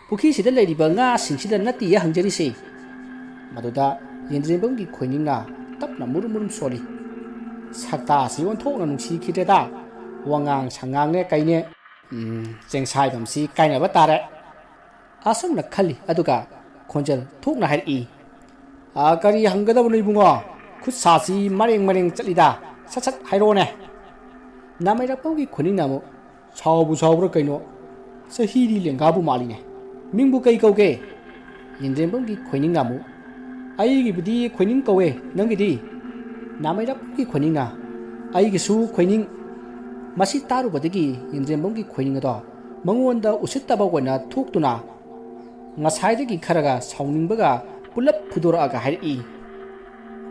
ꯄꯨꯈ꯭ꯔꯤꯁꯤꯗ ꯂꯩꯔꯤꯕ ꯉꯥꯁꯤꯡꯁꯤꯗ ꯅꯠꯇꯦꯌꯦ ꯍꯪꯖꯔꯤꯁꯦ꯫" ꯃꯗꯨꯗ ꯌꯦꯟꯗ꯭ꯔꯦꯝꯕꯝꯒꯤ ꯈꯣꯏꯅꯤꯡꯅ ꯇꯞꯅ ꯃꯨꯔꯨꯝ ꯃꯨꯔꯨꯝ ꯁꯣꯜꯂꯤ꯫ ꯁꯛꯇꯥꯁꯤ ꯑꯣꯟꯊꯣꯛꯅ ꯅꯨꯡꯁꯤꯈꯤꯗ꯭ꯔꯦꯗ꯫ ꯋꯥꯉꯥꯡ ꯁꯉꯥꯡꯅꯦ ꯀꯩꯅꯦ꯫ ꯎꯝ, ꯆꯦꯡꯁꯥꯏꯕꯝꯁꯤ ꯀꯥꯏꯅꯕ ꯇꯥꯔꯦ꯫ ꯑꯁꯨꯝꯅ ꯈꯜꯂꯤ, ꯑꯗꯨꯒ ꯈꯣꯟꯖꯦꯜ ꯊꯣꯛꯅ ꯍꯥꯏꯔꯛꯏ, "ꯑ, ꯀꯔꯤ ꯍꯪꯒꯗꯕꯅꯣ ꯏꯕꯨꯡꯉꯣ? ꯈꯨꯠ ꯁꯥꯁꯤ ꯃꯔꯦꯡ ꯃꯔꯦꯡ ꯆꯠꯂꯤꯗ꯫ ꯁꯠ ꯁꯠ ꯍꯥꯏꯔꯛꯑꯣꯅꯦ꯫" ꯅꯥꯃꯩꯔꯥꯛꯄꯝꯒꯤ ꯈꯣꯏꯅꯤꯡꯅ ꯑꯃꯨꯛ, "ꯁꯥꯎꯕꯨ ꯁꯥꯎꯕ꯭ꯔꯥ ꯀꯩꯅꯣ? ꯆꯍꯤꯗꯤ ꯂꯦꯡꯒꯥꯕꯨ ꯃꯥꯜꯂꯤꯅꯦ꯫ ꯃꯤꯡꯕꯨ ꯀꯩ ꯀꯧꯒꯦ?" ꯌꯦꯟꯗ꯭ꯔꯦꯝꯕꯝꯒꯤ ꯈꯣꯏꯅꯤꯡꯅ ꯑꯃꯨꯛ, "ꯑꯩꯒꯤꯕꯨꯗꯤ ꯈꯣꯏꯅꯤꯡ ꯀꯧꯋꯦ, ꯅꯪꯒꯤꯗꯤ?" ꯅꯥꯃꯩꯔꯥꯛꯄꯝꯒꯤ ꯈꯣꯏꯅꯤꯡꯅ, "ꯑꯩꯒꯤꯁꯨ ꯈꯣꯏꯅꯤꯡ꯫" ꯃꯁꯤ ꯇꯥꯔꯨꯕꯗꯒꯤ ꯌꯦꯟꯗ꯭ꯔꯦꯝꯕꯝꯒꯤ ꯈꯣꯏꯅꯤꯡ ꯑꯗꯣ ꯃꯉꯣꯟꯗ ꯎꯁꯤꯠꯇꯕ ꯑꯣꯏꯅ ꯊꯣꯛꯇꯨꯅ ꯉꯁꯥꯏꯗꯒꯤ ꯈꯔꯒ ꯁꯥꯎꯅꯤꯡꯕꯒ ꯄꯨꯂꯞ ꯐꯨꯗꯣꯔꯛꯑꯒ ꯍꯥꯏꯔꯛꯏ,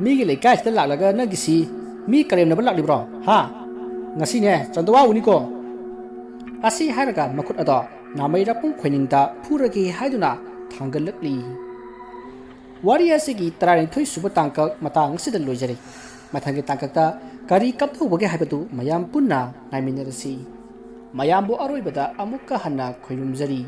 "ꯃꯤꯒꯤ ꯂꯩꯀꯥꯏꯁꯤꯗ ꯂꯥꯛꯂꯒ ꯅꯪꯒꯤꯁꯤ ꯃꯤ ꯀꯔꯦꯝꯅꯕ ꯂꯥꯛꯂꯤꯕ꯭ꯔꯣ? ꯍꯥ? ꯉꯁꯤꯅꯦ ꯆꯟꯗꯋꯥꯎꯅꯤꯀꯣ!" ꯑꯁꯤ ꯍꯥꯏꯔꯒ ꯃꯈꯨꯠ ꯑꯗꯣ ꯅꯥꯃꯩꯔꯥꯛꯄꯝ ꯈꯣꯏꯅꯤꯡꯗ ꯐꯨꯔꯒꯦ ꯍꯥꯏꯗꯨꯅ ꯊꯥꯡꯒꯠꯂꯛꯂꯤ꯫ ꯋꯥꯔꯤ ꯑꯁꯤꯒꯤ ꯇꯔꯥꯅꯤꯊꯣꯏ ꯁꯨꯕ ꯇꯥꯡꯀꯛ ꯃꯇꯥꯡ ꯑꯁꯤꯗ ꯂꯣꯏꯖꯔꯦ꯫ ꯃꯊꯪꯒꯤ ꯇꯥꯡꯀꯛꯇ ꯀꯔꯤ ꯀꯝꯗꯧꯕꯒꯦ ꯍꯥꯏꯕꯗꯨ ꯃꯌꯥꯝ ꯄꯨꯟꯅ ꯉꯥꯏꯃꯤꯟꯅꯔꯁꯤ꯫ ꯃꯌꯥꯝꯕꯨ ꯑꯔꯣꯏꯕꯗ ꯑꯃꯨꯛꯀ ꯍꯟꯅ ꯈꯣꯏꯔꯨꯝꯖꯔꯤ꯫